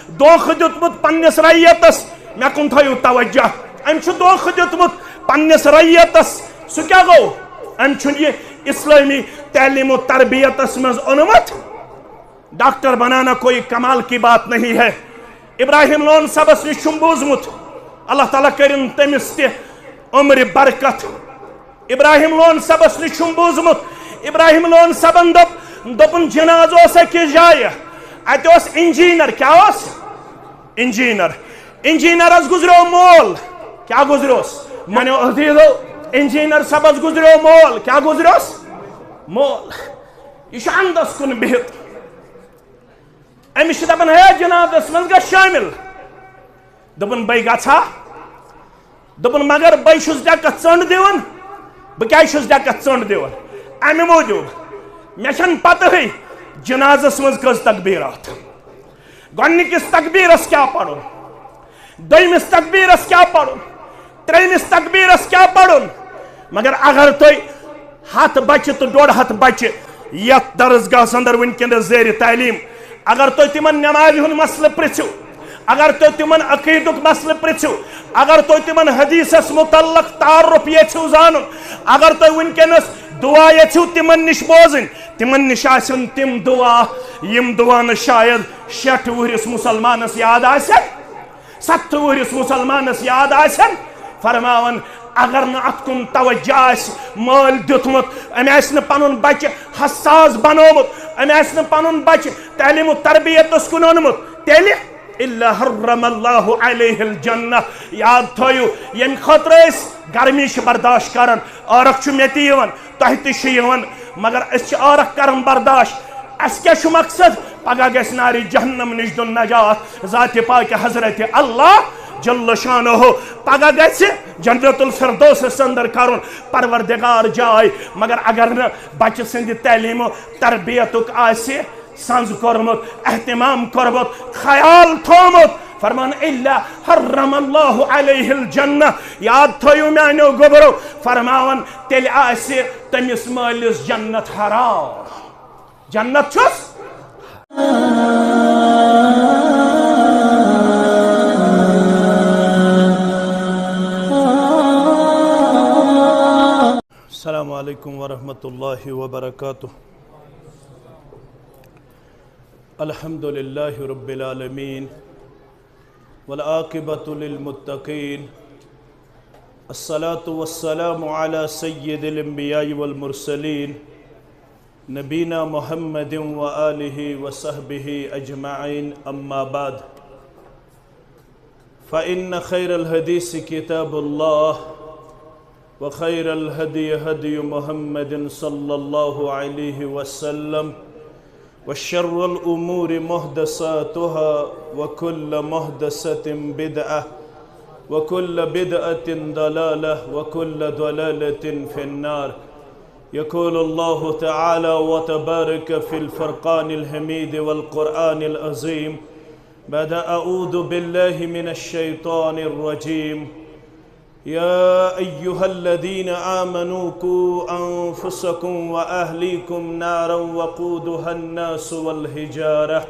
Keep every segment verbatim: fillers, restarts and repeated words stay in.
دھوکہ دیُتمُت پننِس رعیتس۔ مےٚ کُن تھٲیِو توجہ، أمۍ چھُ دھوکہ دیُتمُت پننِس رعیتس۔ سُہ کیٛاہ گوٚو؟ أمۍ چھُنہٕ یہِ اسلٲمی تعلیٖم و تربیتس منٛز اوٚنمُت۔ ڈاکٹر بنانا کوئی کمال کی بات نہیں ہے۔ ابراہیم لون صٲبس نِش چھُم بوٗزمُت، اللہ تعالیٰ کٔرِن تٔمِس تہِ عمرِ برکت۔ ابراہیم لون صٲبس نِش چھُم بوٗزمُت، ابراہیم لون صٲبن دوٚپ، دوٚپُن، جنازٕ اوس أکِس جایہِ، اتہِ اوس انجینئر۔ کیٛاہ اوس؟ انجینئر۔ انجینئرس گُزریو مول۔ کیٛاہ گُزریوس؟ میانیو عزیزو، انجینئر صٲبس گُزریو مول۔ کیٛاہ گُزریوس؟ مول۔ یہِ چھُ اندس کُن بِہِتھ۔ أمِس چھِ دَپان، ہے، جنازس منٛز گژھ شٲمِل۔ دوٚپُن، بٔے گژھٕ ہا؟ دوٚپُن، مگر بٔے چھُس ڈٮ۪کَس ژٔنٛڈ دِوان۔ بہٕ کیٛازِ چھُس ڈٮ۪کَس ژٔنٛڈ دِوان؟ اَمہِ موٗجوٗب، مےٚ چھَنہٕ پَتہٕے جنازس منٛز کٔژ تکبیٖرات۔ گۄڈٕنِکِس تکبیٖرس کیٛاہ پَرُن؟ دوٚیمِس تکبیٖرس کیٛاہ پَرُن؟ ترٛیٚیمِس تکبیٖرس کیٛاہ پَرُن؟ مگر اگر تُہۍ ہَتھ بَچہِ تہٕ ڈۄڈ ہَتھ بَچہِ یَتھ درسگاہَس اندر وٕنکیٚنَس زیرِ تعلیٖم، اگر تُہۍ تِمن نٮ۪مازِ ہُنٛد مسلہٕ پرٛژھِو، اگر تُہۍ تِمن عقیٖدُک مسلہٕ پرٛژھِو، اگر تُہۍ تِمن حدیثس متعلق تعارف یژھِو زانُن، اگر تُہۍ وٕنکیٚنَس دُعا یژھِو تِمن نِش بوزٕنۍ، تِمن نِش آسن تِم دُعا، یِم دُعا نہٕ شاید شیٹھ وُہرِس مُسلمانس یاد آسن، ستھ وُہرِس مُسلمانس یاد آسن۔ فرماوان، اگر نہٕ اتھ کُن توجہ آسہِ، مٲلۍ دیُتمُت، أمۍ آسہِ نہٕ پنُن بچہِ حساس بنومُت، أمۍ آسہِ نہٕ پنُن بچہِ تعلیٖم و تربیتس کُن اوٚنمُت، تیٚلہِ الا حرم اللہ علیہ الجنہ۔ یاد تھٲیِو، ییٚمہِ خٲطرٕ أسۍ گرمی چھِ برداشت کران، عٲرق چھُ مےٚ تہِ یِوان، تۄہہِ تہِ چھُ یِوان، مگر أسۍ چھِ عٲرق کران برداشت۔ اَسہِ کیٛاہ چھُ مقصد؟ پگاہ گژھِ نارِ جہنم نِش دیُن نجات ذاتِ پاکِ حضرت اللہ جل شانہ۔ پگاہ گژھِ جنت الفردوسس اندر کرُن پروردگار جاے، مگر اگر نہٕ بچہِ سٕنٛدِ تعلیٖم و تربیتُک آسہِ سنز کوٚرمُت، اہتمام کوٚرمُت، خیال تھومُت، فرمان، الا حرم اللہ علیہ الجنہ۔ یاد تھٲیِو میانیو گوٚبرو، فرماوان، تیٚلہِ آسہِ تٔمِس مٲلِس جنت حرام۔ جنت چھُس۔ السلام علیکم ورحمۃ اللہ وبرکاتہ۔ الحمد لله رب العالمين، والعاقبة للمتقين، الصلاة والسلام على سيد الأنبياء والمرسلين، نبينا محمد وآله وصحبه أجمعين، أما بعد. فإن خير الحديث كتاب الله، وخير الهدي هدي محمد صلى الله عليه وسلم، وشر الأمور محدثاتها، وكل محدثة بدعة، وكل بدعة ضلالة، وكل ضلالة في النار. يقول الله تعالى وتبارك في الفرقان الحميد والقرآن العظيم، بعد أعوذ بالله من الشيطان الرجيم. يا أيها الذين آمنوا قوا أنفسكم وأهليكم نارا وقودها الناس والحجارة،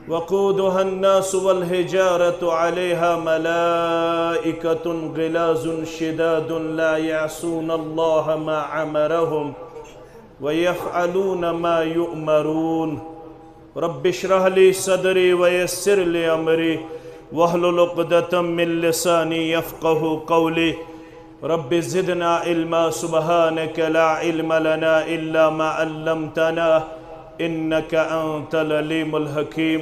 وقودها الناس والحجارة عليها ملائكة غلاظ شداد لا يعصون الله ما أمرهم ويفعلون ما يؤمرون. رب اشرح لي صدري ويسر لي أمري واحلل عقدة من لساني يفقه قولي. رب زدنا علما، سبحانك لا علم لنا إلا ما علمتنا إنك أنت العليم الحكيم.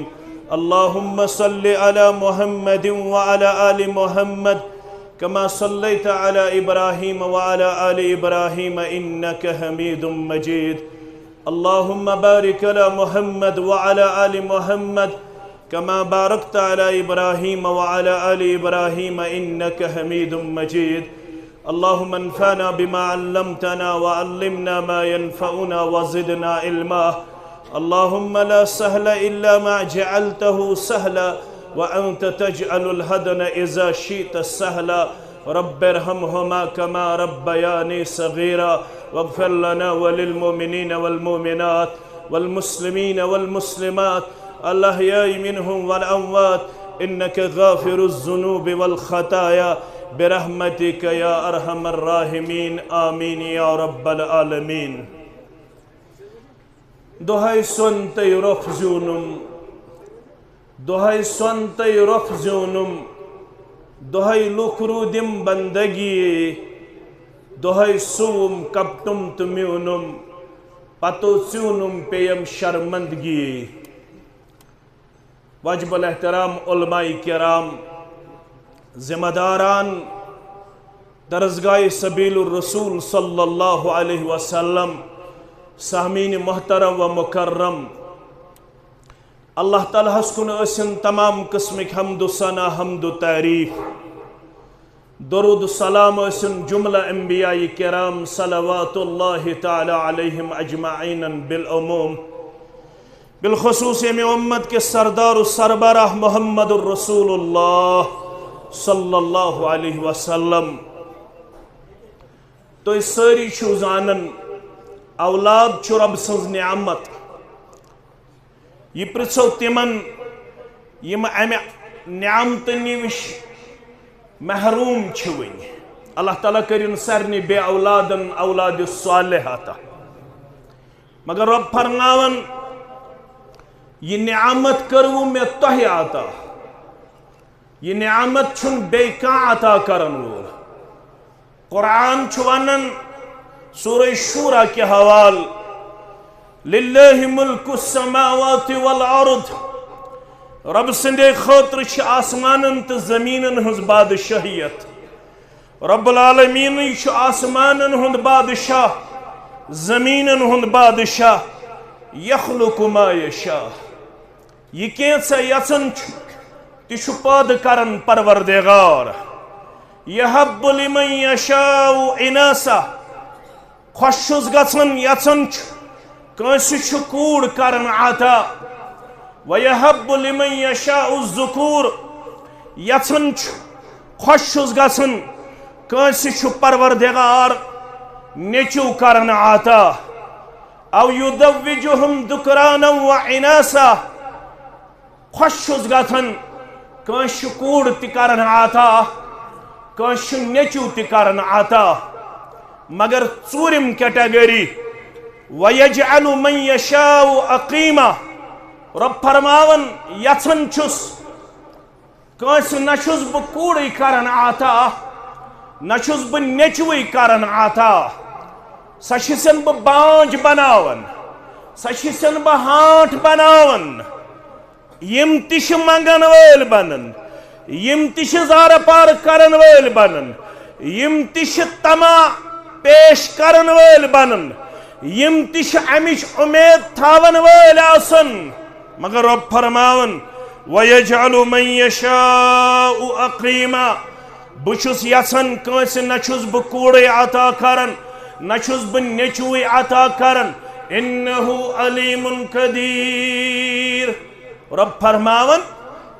اللهم صل على محمد وعلى آل محمد كما صليت على إبراهيم وعلى آل إبراهيم إنك حميد مجيد. اللهم بارك على محمد وعلى آل محمد كما باركت على إبراهيم وعلى آل إبراهيم إنك حميد مجيد. اللهم انفعنا بما علمتنا وعلمنا ما ينفعنا وزدنا علما. اللهم لا سهل إلا ما جعلته سهلا وأنت تجعل الحزن إذا شئت سهلا. رب ارحمهما كما ربياني صغيرا. واغفر لنا وللمؤمنين والمؤمنات والمسلمين والمسلمات الأحياء منهم والأموات إنك غافر الذنوب والخطايا برحمتك يا أرحم الراحمين. آمين يا رب العالمين. دۄہے سۄن تہٕ رۄپھ زیوٗنُم، دۄہے سۄن تہٕ رۄپھ زیوٗنُم، دۄہے لُکھ روٗدِم بندگی، دۄہے سُوُم کپٹُم تہٕ میوٗنُم، پتو ژیوٗنُم پیٚیَم شرمندگی۔ واجب الاحترام علماء کرام، ذمہ داران درسگاہ سبیل الرسول صلی اللہ علیہ وسلم، سامعین محترم و مکرم، اللہ تعالیٰ ہس کُن ٲسِن تمام قسمٕکۍ حمد و ثنا، حمد و تعریف۔ درود و سلام ٲسِن جملہ انبیاء کرام صلوات اللہ تعالیٰ علیہم اجمعین بالعموم، بالخصوص ییٚمہِ امت کے سردار و سربراہ محمد الرسول اللہ صلی اللہ علیہ وسلم۔ تُہۍ سٲری چھِو زانان، اولاد چھُ رب سٕنٛز نعمت۔ یہِ پرژھو تِمن، یِم امہِ نعمتہٕ نِش محروم چھِ وٕنہِ۔ اللہ تعالیٰ کٔرِن سارنٕے بے اولادن اولاد صالح عطا۔ مگر رب فرماوان، یہِ نعمت کٔروٕ مےٚ تۄہہِ عطا۔ یہِ نعمت چھُنہٕ بیٚیہِ کانٛہہ عطا کرن وول۔ قرآن چھُ ونان سورہ شورا کہِ حوال، للہ ملک السماوات والارض، رب سٕنٛدے خٲطرٕ چھِ آسمانن تہٕ زمیٖنن ہٕنٛز بادشاہیت۔ رب العالمینٕے چھُ آسمانن ہُنٛد بادشاہ، زمیٖنن ہُنٛد بادشاہ۔ یخلق ما یشاء، یہِ کینٛژھا یژھان چھُ، تہِ چھُ پٲدٕ کران پروردگار۔ یہب لمن یشاء اناثا، خۄش چھُس گژھان، یژھان چھُ، کٲنٛسہِ چھُ کوٗر کران عطا۔ ویہب لمن یشاء الذکور، یژھان چھُ، خۄش چھُس گژھان، کٲنٛسہِ چھُ پروردگار نیٚچو کران عطا۔ او یزوجہم ذکرانا و اناثا، خۄش چھُس گژھان، کٲنٛسہِ چھُ کوٗر تہِ کران عطا، کٲنٛسہِ چھُ نیٚچو تہِ کران عطا۔ مگر ژوٗرِم category، ویجعل من یشاء عقیما، رب فرماوان، یژھان چھُس، کٲنٛسہِ نہ چھُس بہٕ کوٗرٕے کران عطا، نہ چھُس بہٕ نیٚچوٕے کران عطا۔ سۄ چھِ سن بہٕ بانٛجھ بناوان، سۄ چھِ سن بہٕ ہانٛٹھ بناوان۔ یِم تہِ چھِ منگن وٲلۍ بنان، یِم تہِ چھِ زارٕ پار کرن وٲلۍ بنان، یِم تہِ چھِ طمع پیش کرن وٲلۍ بنان، یِم تہِ چھِ امِچ اُمید تھاون وٲلۍ آسان۔ مگر رب فرماوان، ویجعل من یشاء عقیما، بہٕ چھُس یژھان کٲنٛسہِ نہ چھُس بہٕ کوٗرٕے عطا کران، نہ چھُس بہٕ نیٚچوٕے عطا کران۔ انہ علیم قدیر۔ رب فرماوان،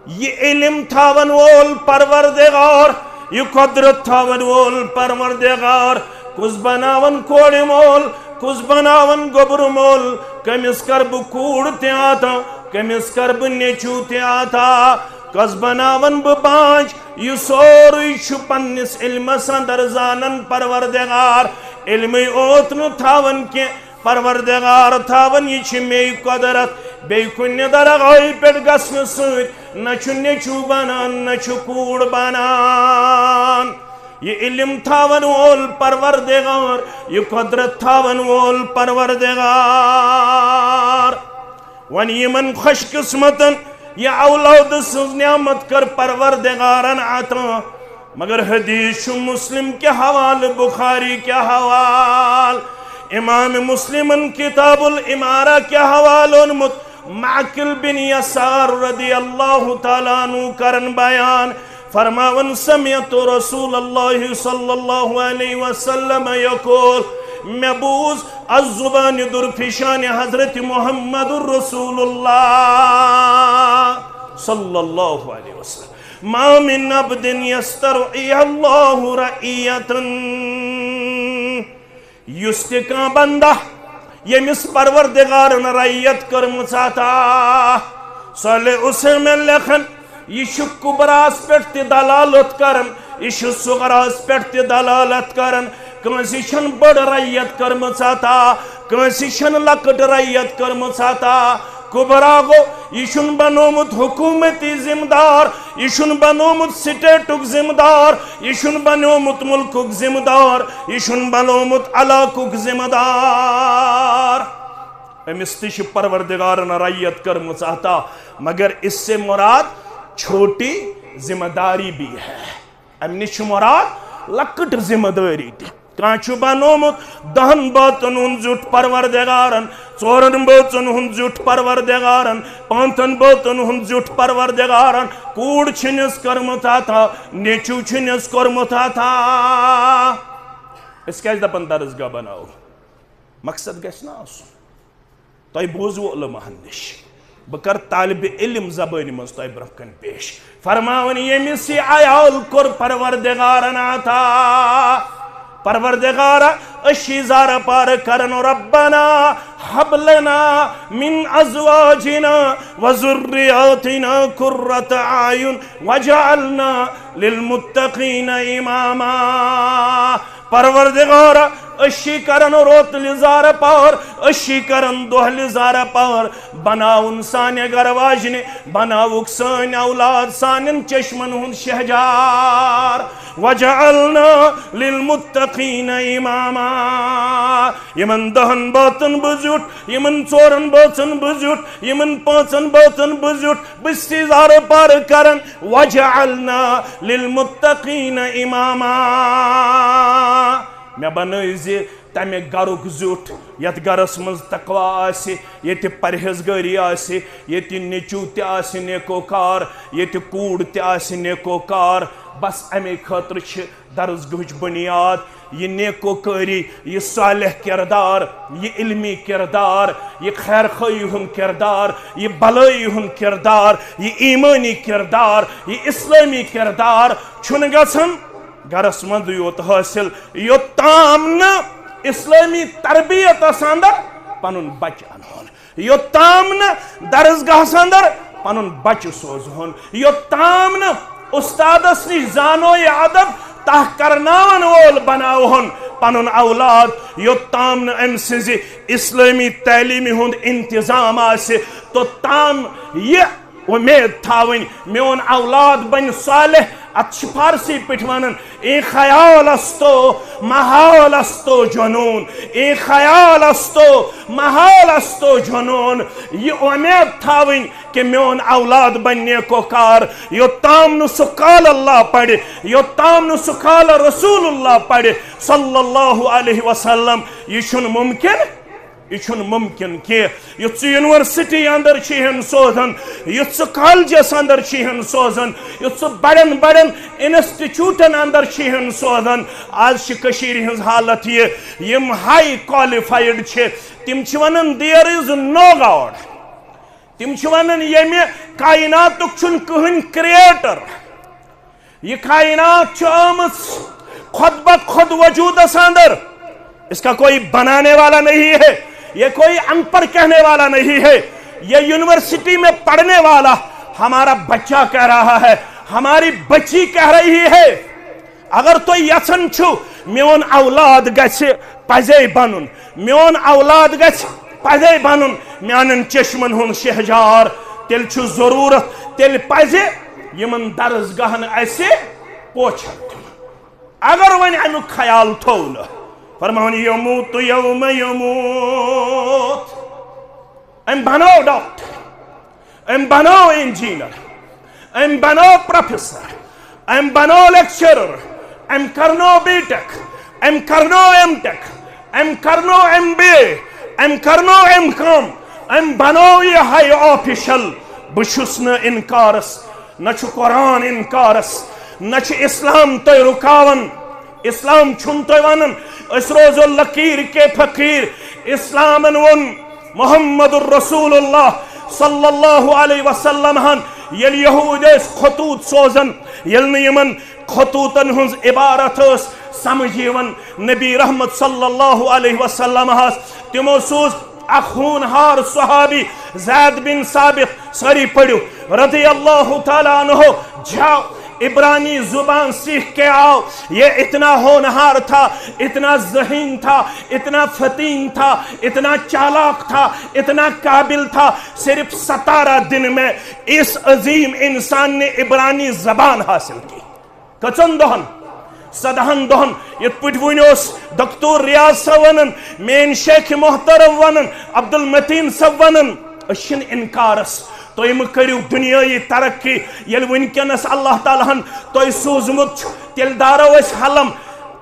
یہِ علم تھاون وول پروردگار، یہِ قدرت تھاون وول پروردگار، کُس بناون کورِ مول، کُس بناون گوٚبرٕ مول، کٔمِس کر بہٕ کوٗر تہِ عطا، کٔمِس کر بہٕ نیٚچو تہِ عطا، کس بناون بہٕ بانٛجھ، یہِ سورُے چھُ پننِس علمس اندر زانان پروردگار۔ علمٕے اوت نہٕ تھاوان کینٛہہ، پروردگار تھاوان، یہِ چھِ مے قدرت۔ بیٚیہِ کُنہِ درگاہہِ پٮ۪ٹھ گژھنہٕ سۭتۍ نہ چھُ نیٚچو بنان، نہ چھُ کوٗر بنان۔ یہِ علم تھاون وول پروردگار، یہِ قدرت تھاون وول پروردگار۔ وۄنۍ یِمن خوش قسمتن یہِ اولاد سٕنٛز نعمت کٔر پروردگارن عطا۔ مگر حدیث چھُ مسلم کہِ حوالہٕ، بخاری کہِ حوالہٕ، امام مسلمن کتاب الامارہ کہِ حوالہٕ اونمُت۔ معقل بن یسار رضی اللہ تعالیٰ عنہ کرن بیان، فرماون، سمعت رسول اللہ صلی اللہ علیہ وسلم یقول، مےٚ بوٗز از زبانِ درفشانِ حضرت محمد رسول اللہ صلی اللہ علیہ وسلم، ما من عبد یسترعی اللہ رعیتاً، یُس تہِ کانٛہہ بندہ ییٚمِس پروردگارن رعیت کٔرمٕژ عطا، صالح حسین مےٚ لیکھن، یہِ چھُ کُبراہَس پٮ۪ٹھ تہِ دلالت کران، یہِ چھُ صغراہَس پٮ۪ٹھ تہِ دلالت کران۔ کٲنٛسہِ چھَنہٕ بٔڑ رعیت کٔرمٕژ عطا، کٲنٛسہِ چھَنہٕ لۄکٕٹ رعیت کٔرمٕژ عطا۔ کُبرا گوٚو، یہِ چھُنہٕ بنومُت حکوٗمتی ذمہٕ دار، یہِ چھُنہٕ بنومُت سٹیٹُک ذمہٕ دار، یہِ چھُنہٕ بنومُت مُلکُک ذمہٕ دار، یہِ چھُنہٕ بنومُت علاقُک ذمہٕ دار۔ أمِس تہِ چھِ پروردگارن رعیت کٔرمٕژ عطا، مگر اس سے مراد چھوٹی ذمہ داری بھی ہے۔ امہِ نِش چھُ مراد لۄکٕٹ ذمہ دٲری تہِ۔ کانٛہہ چھُ بنومُت دہن بٲژن ہُنٛد زیُٹھ پروردگارن، ژورن بٲژن ہُنٛد زیُٹھ پروردگارن، پانٛژن بٲژن ہُنٛد زیُٹھ پروردگارن، کوٗر چھِنس کٔرمٕژ عطا، نیٚچو چھِنس کوٚرمُت عطا۔ أسۍ کیازِ دپان درسگاہ بناوو؟ مقصد گژھِ نہ آسُن۔ تۄہہِ بوٗزوٕ علماہن نِش۔ بہٕ کرٕ طالب علم زبٲنۍ منٛز تۄہہِ برونٛہہ کنہِ پیش۔ فرماوان، ییٚمِس یہِ عیال کوٚر پروردگارن عطا، پروردگارا، أسۍ چھِ زارٕ پارٕ کران، ربنا ہب لنا من ازواجنا و ذریاتنا قرۃ اعین وجعلنا للمتقین اماما۔ پروردگارا، أسۍ چھِ کران روتلہِ زارٕ پار، أسۍ چھِ کران دۄہلہِ زارٕ پار، بناوُن سانہِ گرٕ واجنہِ، بناوُکھ سٲنۍ اولاد سانٮ۪ن چشمن ہُنٛد شہجار۔ وجعلنا للمتقین اماما۔ یِمن دہن بٲژن بہٕ زیُٹھ، یِمن ژورن بٲژن بہٕ زیُٹھ، یِمن پانٛژن بٲژن بہٕ زیُٹھ، بہٕ چھُس زارٕ پارٕ کران، وجعلنا للمتقین اماما۔ مےٚ بنٲوزِ تمہِ گرُک زیُٹھ، یتھ گرس منٛز تقوی آسہِ، ییٚتہِ پرہیزگٲری آسہِ، ییٚتہِ نیٚچو تہِ آسہِ نیکوکار، ییٚتہِ کوٗر تہِ آسہِ نیکوکار۔ بس امے خٲطرٕ چھِ درسگاہٕچ بنیاد، یہِ نیکوکٲری، یہِ صالح کردار، یہِ علمی کردار، یہِ خیر خواہی ہُنٛد کردار، یہِ بلٲیی ہُنٛد کردار، یہِ ایمٲنی کردار، یہِ اسلٲمی کردار چھُنہٕ گژھان گرس منٛز یوت حٲصِل، یوٚتام نہٕ اسلٲمی تربیتس اندر پنُن بچہٕ انہون۔ یوٚتام نہٕ درسگاہس اندر پنُن بچہٕ سوزہون، یوٚتام نہٕ استادس نِش زانو یہِ ادب تاہ کرناون وول بناوہون پنُن اولاد، یوٚتام نہٕ أمۍ سٕنزِ اسلٲمی تعلیمہِ ہُند انتظام آسہِ، توٚتام یہِ وۄمید تھاوٕنۍ میون اولاد بنہِ صالح۔ اتھ چھِ فارسی پٲٹھۍ ونان، اے خیال استو محال استو جنون، اے خیال استو محال استو جنون۔ یہِ وۄمید تھاوٕنۍ کہِ میون اولاد بنہِ نیکوکار، یوٚتام نہٕ سُہ قال اللہ پرِ، یوٚتام نہٕ سُہ قال رسول اللہ پرِ صلی اللہ علیہ وسلم، یہِ چھُنہٕ ممکن۔ یہِ چھُنہٕ مُمکِن کینٛہہ۔ یُتھ ژٕ یونیورسٹی اندر چھِہن سوزان، یُتھ ژٕ کالجس اندر چھِہن سوزان، یُتھ ژٕ بڑٮ۪ن بڑٮ۪ن انسٹیٹیوٹن اندر چھِہن سوزان۔ آز چھِ کٔشیٖرِ ہٕنٛز حالت یہِ، یِم ہاے کوالیفایڈ چھِ، تِم چھِ ونان، there is no God۔ تِم چھِ ونان، ییٚمہِ کائناتُک چھُنہٕ کٕہٕنۍ کریٹر۔ یہ کائنات چھِ آمٕژ خود بخود وجودس اندر۔ اس کا کوئی بنانے والا نہیں ہے، یہ کوئی ان پڑھ کہنے والا نہیں ہے۔ یہ یونیورسٹی میں پڑھنے والا ہمارا بچہ کہہ رہا ہے، ہماری بچی کہہ رہی ہے۔ اگر تُہۍ یژھان چھِو میون اولاد گژھِ پزے بنُن، میون اولاد گژھِ پزے بنُن میانٮ۪ن چشمن ہُنٛد شہجار، تیٚلہِ چھُ ضروٗرت، تیٚلہِ پزِ یِمن درسگاہن اسہِ پوچھر دیُن۔ اگر وۄنۍ امیُک خیال تھوو نہٕ، فرماوان، یموت یوم یموت، أمۍ بنوو ڈاکٹر، أمۍ بنوو انجینئر، أمۍ بنوو پروفیسر، أمۍ بنوو لیکچرر، أمۍ کرنوو بی ٹیک، أمۍ کرنوو ایم ٹیک، أمۍ کرنوو ایم بی اے، أمۍ کرنوو ایم کام، أمۍ بنوو یہِ ہاے آفیشل۔ بہٕ چھُس نہٕ انکارس، نہ چھُ قرآن انکارس، نہ چھُ اسلام تۄہہِ رُکاوان۔ اسلام چھُنہٕ تۄہہِ ونان أسۍ روزو لکیر کے فقیر۔ اسلامن ووٚن محمد رسول اللہ صلی اللہ علیہ وسلم ہن، ییٚلہِ یہوٗدۍ ٲسۍ خطوط سوزان، ییٚلہِ نہٕ یِمن خطوطن ہٕنٛز عبارت ٲس سمجھ یِوان، نبی رحمت صلی اللہ علیہ وسلم ہس تِمو سوٗز اکھ ہونہار صحابی زید بن ثابت، سٲری پٔرِو، رضی اللہ تعالیٰ عنہ، جاؤ، عبرانی زبان سیکھ کے آؤ۔ یہ اتنا ہونہار تھا، اتنا ذہین تھا، اتنا فتین تھا، اتنا چالاک تھا، اتنا قابل تھا، صرف ستارہ دن میں اس عظیم انسان نے عبرانی زبان حاصل کی۔ کٔژن دۄہن؟ ژۄدہن دۄہن۔ یِتھ پٲٹھۍ وُنہِ اوس دکتور ریاض صٲب ونان، میٲنۍ شیخ محترم ونان، عبدالمتین صٲب ونان، أسۍ چھِنہٕ انکارس۔ تُہۍ مہٕ کٔرِو دُنیٲیی ترقی۔ ییٚلہِ وٕنکیٚنس اللہ تعالیٰ ہن تۄہہِ سوٗزمُت چھُ، تیٚلہِ دارو أسۍ حلم۔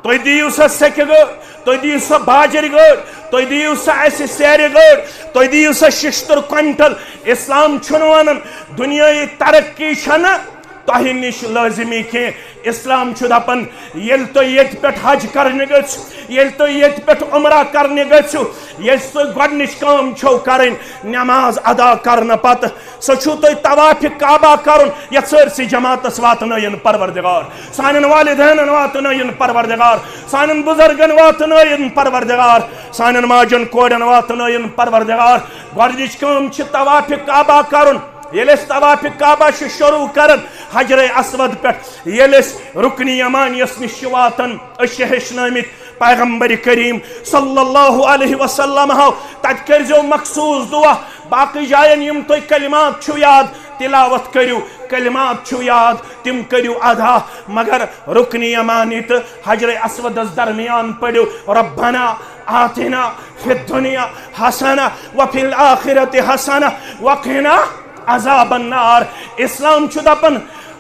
تُہۍ دِیِو سا سیٚکہِ گٲڑۍ، تُہۍ دِیِو سا باجرِ گٲڑۍ، تُہۍ دِیِو سا اَسہِ سیرِ گٲڑۍ، تُہۍ دِیِو سا شِشتٕر کوینٹل۔ اسلام چھُنہٕ ونان دُنیٲیی ترقی چھنہٕ تۄہہِ نِش لٲزمی کینٛہہ۔ اسلام چھُ دپان، ییٚلہِ تُہۍ ییٚتہِ پٮ۪ٹھ حج کرنہِ گٔژھِو، ییٚلہِ تُہۍ ییٚتہِ پٮ۪ٹھ عمرہ کرنہِ گٔژھِو، ییٚلہِ تُہۍ گۄڈٕنِچ کٲم چھو کرٕنۍ، نماز ادا کرنہٕ پتہٕ، سُہ چھُو تۄہہِ طواف کعبہ کرُن۔ یتھ سٲرسٕے جماعتس واتنٲیِن پروردگار، سانٮ۪ن والدینن واتنٲیِن پروردگار، سانٮ۪ن بزرگن واتنٲیِن پروردگار، سانٮ۪ن ماجن کورٮ۪ن واتنٲیِن پروردگار۔ گۄڈٕنِچ کٲم چھِ طواف کعبہ کرُن۔ ییٚلہِ أسۍ طواف کعبہ چھِ شروع کران حجر اسود پٮ۪ٹھ، ییٚلہِ أسۍ رکن یمانیس نِش چھِ واتان، أسۍ چھِ ہیٚچھنٲمٕتۍ پیغمبر کریم صلی اللہ علیہ وسلم ہو، تتہِ کٔرزیو مخصوص دعا۔ باقی جاین یِم تُہۍ کلمات چھِو یاد، تلاوت کٔرِو، کلمات چھِو یاد، تِم کٔرِو ادا۔ مگر رکن یمانی تہٕ حجر اسودس درمیان پٔرِو، ربنا آتنا فی الدنیا حسنہ وفی الآخرۃ حسنہ وقنا عذاب النار۔ اسلام چھُ دپان،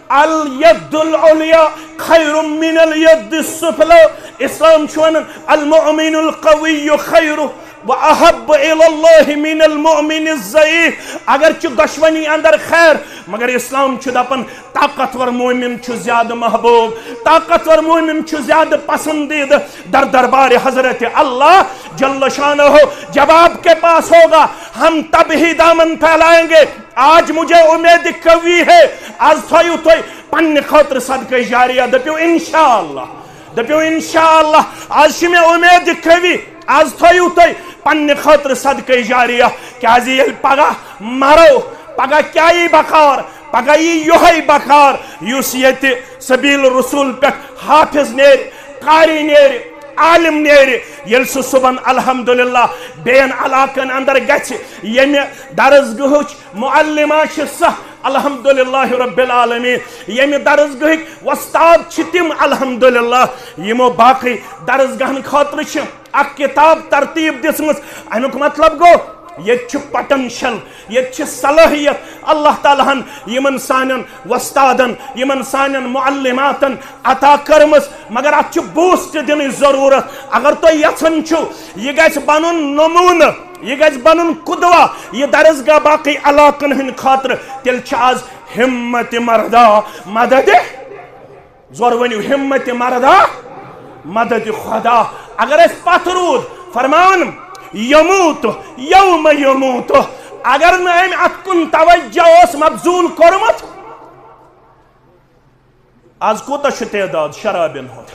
الید العلیا خیر من الید السفلی۔ اسلام چھُ ونان، المؤمن القوی خیر و احب الی اللہ من المؤمن الضعیف۔ اگر چھُ دشمنی اندر خیر، مگر اسلام چھُ دپان، طاقتور مومن چھُ زیادٕ محبوب، طاقتور مومن چھُ زیادٕ پسندیدٕ۔ در دربار حضرت اللہ جل شانہ جب آپ کے پاس ہوگا، ہم تب ہی دامن پھیلائیں گے۔ آج مجھے امید قوی ہے، از تھٲیِو تُہۍ پننہِ خٲطرٕ صدقہ جاریہ، دٔپِو انشاءاللہ، دٔپِو انشاءاللہ، از چھِ مےٚ امید قوی، از تھٲیِو تُہۍ پننہِ خٲطرٕ صدقہ جاریہ، کیازِ ییٚلہِ پگاہ مرو، پگاہ کیٛاہ یی بکار؟ پگاہ یی یِہوٚے بکار، یُس ییٚتہِ سبیل رسول پٮ۪ٹھ حافظ نیرِ، قاری نیرِ، عالم نیرِ۔ ییٚلہِ سُہ صُبحن الحمدللہ بیٚین علاقن اندر گژھِ، ییٚمہِ درسگاہٕچ معلمہ چھِ سۄ، الحمدللہ رب العالمین، ییٚمہِ درسگاہٕکۍ وۄستاد چھِ تِم، الحمدللہ، یِمو باقٕے درسگاہن خٲطرٕ چھِ اکھ کتاب ترتیب دِژمٕژ۔ امیُک مطلب گوٚو، ییٚتہِ چھُ پوٹینشل، ییٚتہِ چھِ صلٲحیت اللہ تعالیٰ ہن یِمن سانٮ۪ن وۄستادن، یِمن سانٮ۪ن معلماتن عطا کٔرمٕژ، مگر اتھ چھُ بوسٹ دِنٕچ ضروٗرت۔ اگر تُہۍ یژھان چھِو یہِ گژھِ بنُن نموٗنہٕ، یہِ گژھِ بنُن قدوہ، یہِ درسگاہ باقٕے علاقن ہٕنٛدِ خٲطرٕ، تیٚلہِ چھِ از ہمت مردہ مدد زور ؤنِو، ہمت مردہ مدد خدا۔ اگر أسۍ پتھ روٗد، فرمان، یموت یوم یموت، اگر نہٕ أمۍ اتھ کُن توجہ اوس مبذول کوٚرمُت، از کوٗتاہ چھُ تعداد شرابین ہُنٛد؟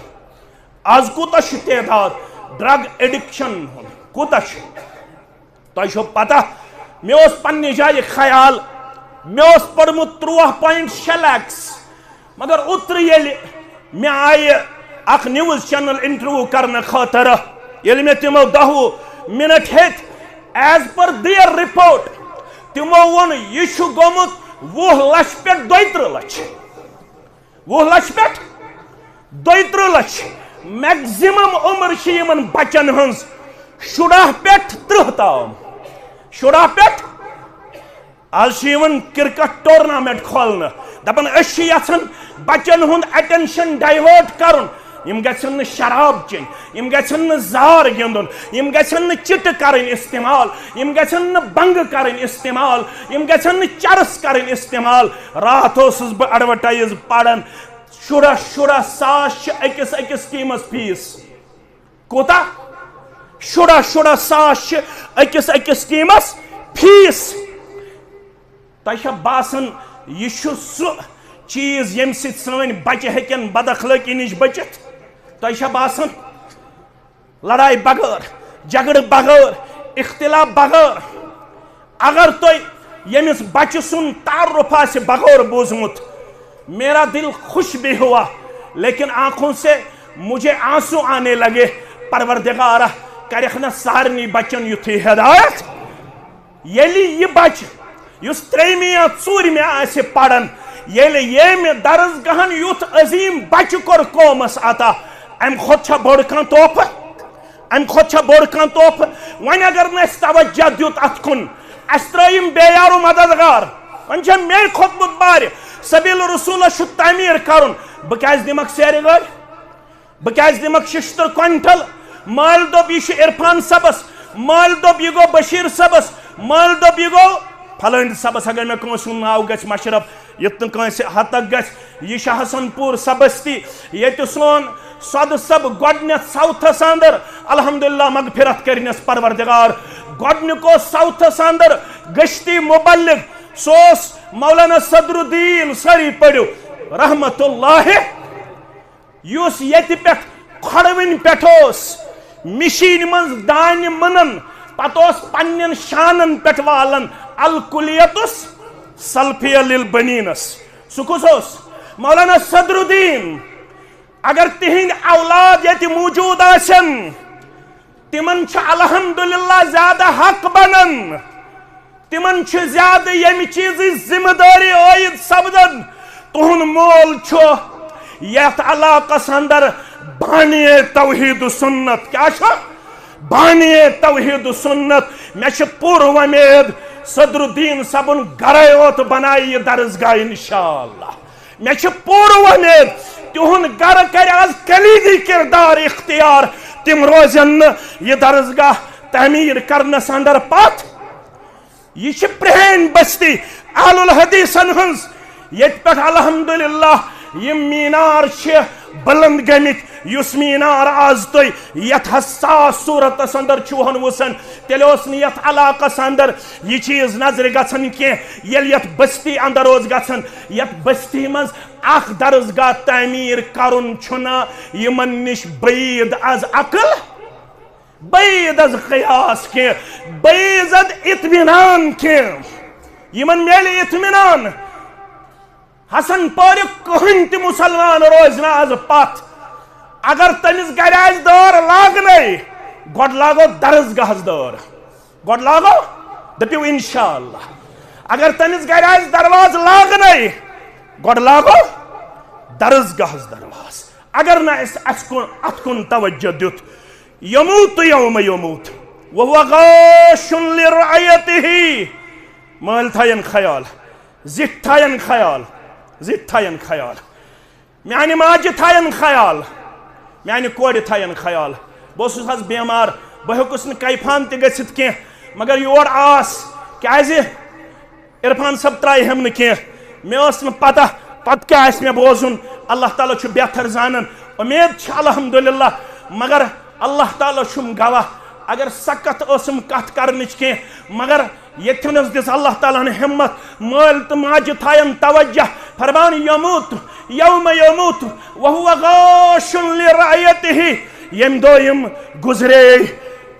از کوٗتاہ چھُ تعداد ڈرگ ایڈکشن ہُنٛد؟ کوٗتاہ چھُ؟ تۄہہِ چھو پتہ، مےٚ اوس پننہِ جایہِ خیال، مےٚ اوس پوٚرمُت تُرٛواہ point شےٚ lakhs، مگر اوترٕ ییٚلہِ مےٚ آیہِ اکھ news channel interview کرنہٕ خٲطرٕ، ییٚلہِ مےٚ تِمو دَہ وُہ منٹ ہیٚتۍ، as per their report، تِمو ووٚن، یہِ چھُ گوٚمُت وُہ لچھ پٮ۪ٹھ دۄیہِ ترٕٛہ لچھ۔ وُہ لچھ پٮ۪ٹھ دۄیہِ ترٕٛہ لچھ۔ میکزیمم عمر چھِ یِمن بچن ہٕنٛز شُراہ پٮ۪ٹھ ترٕٛہ تام۔ شُراہ پٮ۪ٹھ۔ از چھِ یِوان کرکٹ ٹورنامنٹ کھولنہٕ، دپان، أسۍ چھِ یژھان بچن ہُنٛد attention divert کرُن۔ یِم گژھن نہٕ شراب چیٚنۍ، یِم گژھن نہٕ زار گِنٛدُن، یِم گژھن نہٕ چِٹہٕ کرٕنۍ استعمال، یِم گژھن نہٕ بنٛگہٕ کرٕنۍ استعمال، یِم گژھن نہٕ چرس کرٕنۍ استعمال۔ راتھ اوسُس بہٕ advertise پران، شُراہ شُراہ ساس چھِ أکِس أکِس ٹیمس فیس۔ کوٗتاہ؟ شُراہ شُراہ ساس چھِ أکِس أکِس ٹیمس فیس۔ تۄہہِ چھا باسان، یہِ چھُ سُہ چیٖز ییٚمہِ سۭتۍ سٲنۍ بچہِ ہیٚکن بد اخلٲقی نِش بٔچِتھ؟ تۄہہِ چھا باسان؟ لڑایہِ بغٲر، جھگڑٕ بغٲر، اختلاف بغٲر، اگر تۄہہِ ییٚمِس بچہِ سُنٛد تعارُف آسہِ بغٲر بوٗزمُت، میرا دل خوش بھی ہوا، لیکن آنکھوں سے مجھے آنسو آنے لگے۔ پروردگارا، کرکھ نہ سارنٕے بچن یُتھُے ہدایت۔ ییٚلہِ یہِ بچہِ یُس ترٛیٚیمہِ یا ژوٗرمہِ آسہِ پران، ییٚلہِ ییٚمہِ درسگاہن یُتھ عظیٖم بچہِ کوٚر قومس عطا، امہِ کھۄتہٕ چھا بوٚڑ کانٛہہ تحفہٕ؟ امہِ کھۄتہٕ چھا بوٚڑ کانٛہہ تحفہٕ؟ وۄنۍ اگر نہٕ اسہِ توجہ دیُت اتھ کُن، اسہِ ترٛٲے یِم بے یار و مددگار، وۄنۍ چھا مے کھوٚتمُت بارِ؟ سبیل رسولس چھُ تعمیٖر کرُن، بہٕ کیازِ دِمکھ سیرِ گٲڑۍ؟ بہٕ کیازِ دِمکھ ششتٕر کوینٹل؟ مٲلۍ دوٚپ، یہِ چھُ عرفان صٲبس، مٲلۍ دوٚپ، یہِ گوٚو بشیر صٲبس، مٲلۍ دوٚپ، یہِ گوٚو فلٲنۍ صٲبس۔ اگر مےٚ کٲنٛسہِ ہُنٛد ناو گژھِ مشرف، یُتھ نہٕ کٲنٛسہِ ہتک گژھِ، یہِ چھُ حسن پوٗر سبستی، ییٚتہِ سون سۄدٕ صٲب گۄڈٕنیتھ ساوتھس اندر، الحمدللہ، مغفرت کٔرنس پروردگار، گۄڈٕنیُک اوس ساوتھس اندر گشتی مبلغ، سُہ اوس مولانا صدر الدین، سٲری پٔرِو، رحمت اللہ، یُس ییٚتہِ پٮ۪ٹھ کھۄڈوٕنۍ پٮ۪ٹھ اوس مِشیٖنہِ منٛز دانہِ مٕنان، پتہٕ اوس پننٮ۪ن شانن پٮ۪ٹھ والان الکلیتس سلفیہ للبنینس۔ سُہ کُس اوس؟ مولانا صدر الدین۔ اگر تِہنٛدۍ اولاد ییٚتہِ موجود آسن، تِمن چھِ الحمدللہ زیادٕ حق بنان، تِمن چھِ زیادٕ ییٚمہِ چیٖزٕچ ذمہٕ دٲری عٲید سپدان۔ تُہُنٛد مول چھُ یتھ علاقس اندر بانی توحید سنت۔ کیٛاہ چھُ؟ بانی توحید سنت۔ مےٚ چھِ پوٗرٕ وۄمید صدر الدین صٲبُن گرے یوت بنایہِ یہِ درسگاہ انشاءاللہ۔ مےٚ چھِ پوٗرٕ وۄمید تِہُنٛد گرٕ کرِ از کلیدی کردار اختیار۔ تِم روزن نہٕ یہِ درسگاہ تعمیٖر کرنس اندر پتھ۔ یہِ چھِ پرٛٲنۍ بستی اہل الحدیثن ہٕنٛز، ییٚتہِ پٮ۪ٹھ الحمدللہ یِم مینار چھِ بلند گٔمٕتۍ۔ یُس مینار از تُہۍ یتھ حساس صورتس اندر چھِو ہن وٕچھان، تیٚلہِ اوس نہٕ یتھ علاقس اندر یہِ چیٖز نظرِ گژھان کینٛہہ۔ ییٚلہِ یتھ بستی اندر اوس گژھان، یتھ بستی منٛز اکھ درسگاہ تعمیٖر کرُن چھُنہٕ یِمن نِش بعید از عقل، بعید از قیاس کینٛہہ، بعید از اطمینان کینٛہہ۔ یِمن میلہِ اطمینان۔ حسن پورِ کٕہٕنۍ تہِ مسلمان روزِ نہٕ از پتھ۔ اگر تٔمِس گرِ آسہِ دٲر لاگنے، گۄڈٕ لاگو درسگاہس دٲر۔ گۄڈٕ لاگو، دٔپِو انشاءاللہ۔ اگر تٔمِس گرِ آسہِ دروازٕ لاگنے، گۄڈٕ لاگو درسگاہس دروازٕ۔ اگر نہٕ اَسہِ اَسہِ کُن، اتھ کُن توجہ دیُت، یموت یوم یموت وہو غاش لرعیتہ۔ مٲلۍ تھاین خیال، زِٹھۍ تھاین خیال، زِٹھۍ تھاین خیال، میانہِ ماجہِ تھاین خیال، میانہِ کورِ تھاین خیال۔ بہٕ اوسُس حظ بیمار، بہٕ ہیوٚکُس نہٕ کیفان تہِ گٔژھِتھ کینٛہہ، مگر یور آس۔ کیازِ؟ عرفان صٲب ترٛایہِ ہم نہٕ کینٛہہ۔ مےٚ ٲس نہٕ پتہ پتہٕ کیٛاہ آسہِ مےٚ بوزُن۔ اللہ تعالیٰ چھُ بہتر زانان۔ اُمید چھِ الحمدللہ، مگر اللہ تعالیٰ چھُم گواہ، اگر سخت ٲسٕم کتھ کرنٕچ کینٛہہ، مگر ییٚتھٮ۪ن حظ دِژ اللہ تعالیٰ ہن ہمت۔ مٲلۍ تہٕ ماجہِ تھاین توجہ، فرمان یموت یوم یموت وہو غاش لرعیتہ۔ ییٚمہِ دۄہ یِم گُزرے،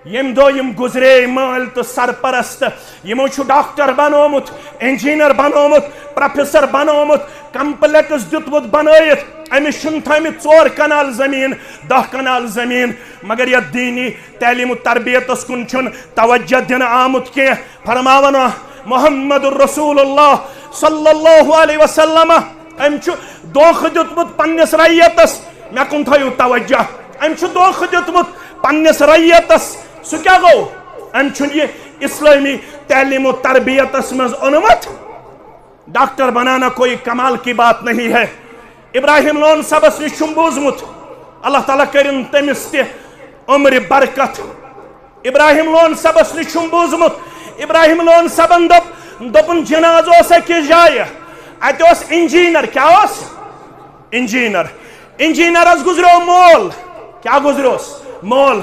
ییٚمہِ دۄہ یِم گُزرے مٲلۍ تہٕ سرپرست، یِمو چھُ ڈاکٹر بنومُت، انجینئر بنومُت، پروفیسر بنومُت، کمپلیکس دیُتمُت بنٲیِتھ۔ أمِس چھُنہٕ تھٲومٕتۍ ژور کنال زٔمیٖن، دَہ کنال زٔمیٖن، مگر یتھ دینی تعلیم و تربیتس کُن چھُنہٕ توجہ دِنہٕ آمُت کینٛہہ۔ فرماوان محمد رسول اللہ صلی اللہ علیہ وسلم، أمۍ چھُ دھوکہٕ دیُتمُت پننِس رعیتس۔ مےٚ کُن تھٲیِو توجہ، أمۍ چھُ دھوکہٕ دیُتمُت پننِس رعیتس۔ سُہ کیٛاہ گوٚو؟ أمۍ چھُنہٕ یہِ اسلٲمی تعلیم و تربیتس منٛز اوٚنمُت۔ ڈاکٹر بنانا کوئی کمال کی بات نہیں ہے۔ ابراہیم لون صٲبس نِش چھُم بوٗزمُت، اللہ تعالیٰ کٔرِن تٔمِس تہِ عمرِ برکت۔ ابراہیم لون صٲبس نِش چھُم بوٗزمُت، ابراہیم لون صٲبن دوٚپ، دوٚپُن، جنازٕ اوس أکِس جایہِ، اتہِ اوس انجینئر۔ کیٛاہ اوس؟ انجینئر۔ انجینئرس گُزریو مول۔ کیٛاہ گُزریوس؟ مول۔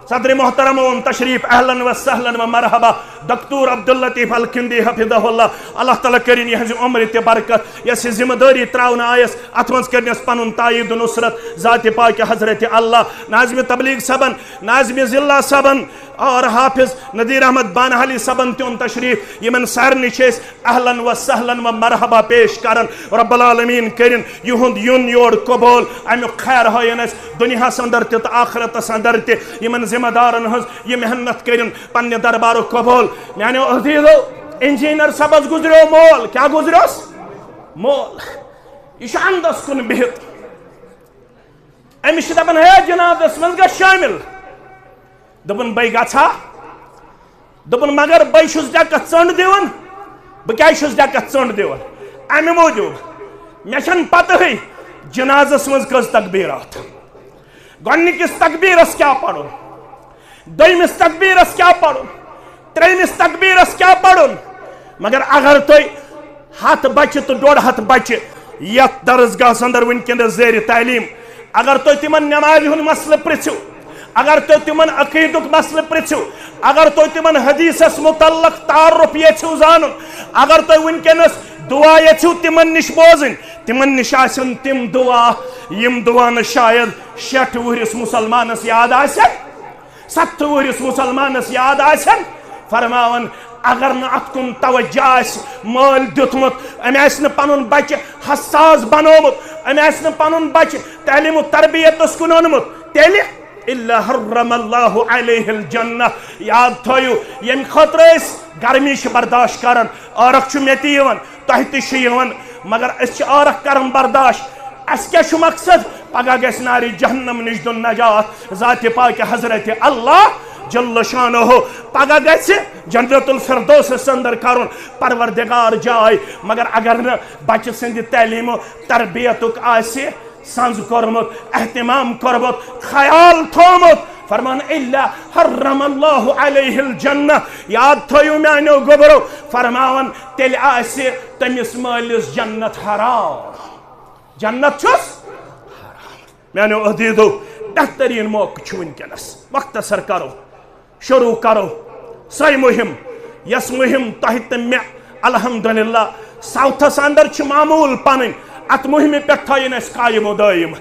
صدر محترم اوٚن تشریف، اہلاً و سہلاً و مرحبا۔ دکتور عبداللطیف الکندی حفظہ اللہ، اللہ تعالیٰ کٔرِن یِہٕنٛزِ عمرِ تہِ برکت۔ یۄس یہِ ذمہٕ دٲری ترٛاونہٕ آیَس، اَتھ منٛز کٔرنَس پَنُن تایید و نصرت ذاتِ پاکِ حضرت اللہ۔ ناظمِ تبلیغ صٲبَن، ناظمِ ضلع صٲبَن، اور حافظ نذیر احمد بانہالی صٲبن تہِ اوٚن تشریف۔ یِمن سارنٕے چھِ أسۍ اہلاً و سہلاً و مرحبا پیش کران۔ رب العالمین کٔرِن یِہُنٛد یُن یور قبول، امیُک خیر ہٲیِن اَسہِ دُنیاہس اندر تہِ تہٕ آخرتس اندر تہِ۔ یِمن ذمہ دارن ہٕنٛز یہِ محنت کٔرِن پننہِ دربارُک قبول۔ میانیو عزیزو، انجینئر صٲبس گُزریو مول۔ کیٛاہ گُزریوس؟ مول۔ یہِ چھُ اندس کُن بِہِتھ۔ أمِس چھِ دَپان، "ہے، جنازس منٛز گژھ شٲمِل۔" دوٚپُن، "بے گژھٕ ہا؟" دوٚپُن، "مگر بے چھُس ڈٮ۪کس ژٔنٛڈ دِوان۔" "بہٕ کیٛازِ چھُس ڈٮ۪کس ژٔنٛڈ دِوان؟" "اَمہِ موٗجوٗب، مےٚ چھَنہٕ پتہٕے جنازس منٛز کٔژ تکبیٖرات۔ گۄڈٕنِکِس تکبیٖرس کیٛاہ پرُن، دوٚیمِس تکبیٖرس کیٛاہ پرُن، ترٛیٚیمِس تکبیٖرس کیٛاہ پرُن۔ مگر اگر تُہۍ ہتھ بچہِ تہٕ ڈۄڈ ہتھ بچہِ یتھ درسگاہس اندر وٕنکیٚنس زیر تعلیٖم، اگر تُہۍ تِمن نمازِ ہُنٛد مسلہٕ پرژھِو، اگر تُہۍ تِمن عقیٖدُک مسلہٕ پرژھِو، اگر تُہۍ تِمن حدیثس متعلق تعارف یژھِو زانُن، اگر تُہۍ وٕنکیٚنس دعا یژھِو تِمن نِش بوزٕنۍ، تِمن نِش آسن تِم دعا، یِم دعا نہٕ شاید شیٹھ وُہرِس مسلمانس یاد آسن، ستھ وُہرِس مسلمانس یاد آسن۔ فرماوان، اگر نہٕ اتھ کُن توجہ آسہِ، مٲلۍ دیُتمُت، أمۍ آسہِ نہٕ پنُن بچہِ حساس بنومُت، أمۍ آسہِ نہٕ پنُن بچہِ تعلیٖم و تربیتس کُن اوٚنمُت، تیٚلہِ الا حرم اللہ علیہ الجنہ۔ یاد تھٲیِو، ییٚمہِ خٲطرٕ أسۍ گرمی چھِ برداشت کران، عٲرق چھُ مےٚ تہِ یِوان، تۄہہِ تہِ چھُ یِوان، مگر أسۍ چھِ عٲرق کران برداشت۔ اَسہِ کیٛاہ چھُ مقصد؟ پگاہ گژھِ نارِ جہنم نِش دیُن نجات ذاتِ پاکِ حضرت اللہ جل شانہ۔ پگاہ گژھِ جنت الفردوسس اندر کرُن پروردگار جاے۔ مگر اگر نہٕ بچہِ سٕنٛدِ تعلیٖم و تربیتُک آسہِ سنٛز کوٚرمُت، اہتمام کوٚرمُت، خیال تھوٚومُت، فرمان، الا حرم اللہ علیہ الجنہ۔ یاد تھٲیِو میانیو گوٚبرو، فرماوان، تیٚلہِ آسہِ تٔمِس مٲلِس جنت حرام۔ جنت چھُس حرام۔ میانیو عزیزو، بہترین موقع چھُ وٕنکیٚنس۔ مختصر کرو، شروع کرو سۄے مُہِم، یۄس مُہِم تۄہہِ تہٕ مےٚ الحمدللہ ساؤتھس اندر چھِ معموٗل پنٕنۍ۔ اتھ مُہِمہِ پٮ۪ٹھ تھٲیِن اَسہِ قائم و دائم۔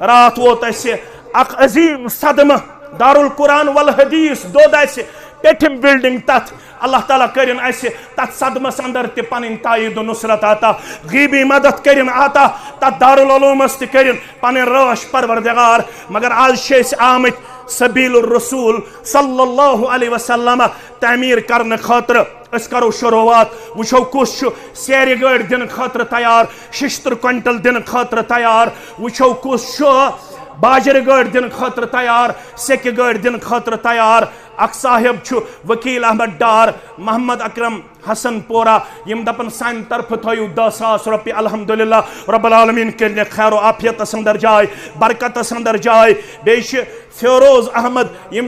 راتھ ووت اَسہِ اکھ عظیٖم صدمہٕ، دارالقرآن والحدیث دوٚد اَسہِ، پیٚٹھِم بلڈنگ تتھ۔ اللہ تعالیٰ کٔرِن اَسہِ تتھ صدمس اندر تہِ پنٕنۍ تائید و نصرت عطا، غیبی مدد کٔرِن عطا، تتھ دارالعلومس تہِ کٔرِن پنٕنۍ رٲچھ پروردگار۔ مگر آز چھِ أسۍ آمٕتۍ سبیل الرسول صلی اللہ علیہ وسلم تعمیٖر کرنہٕ خٲطرٕ۔ أسۍ کرو شروعات، وٕچھو کُس چھُ سیرِ گٲڑۍ دِنہٕ خٲطرٕ تیار، ششتٕر کوینٹل دِنہٕ خٲطرٕ تیار، وٕچھو کُس چھُ باجرِ گٲڑۍ دِنہٕ خٲطرٕ تیار، سیٚکہِ گٲڑۍ دِنہٕ خٲطرٕ تیار۔ اکھ صاحب چھُ وکیل احمد ڈار، محمد اکرم حسن پورہ، یِم دپان سانہِ طرفہٕ تھٲیِو دَہ ساس رۄپیہِ۔ الحمدللہ، رب العالمین کٔرِنَکھ خیر و عافیتس اندر جاے، برکتس اندر جاے۔ بیٚیہِ چھِ فیروز احمد، یِم،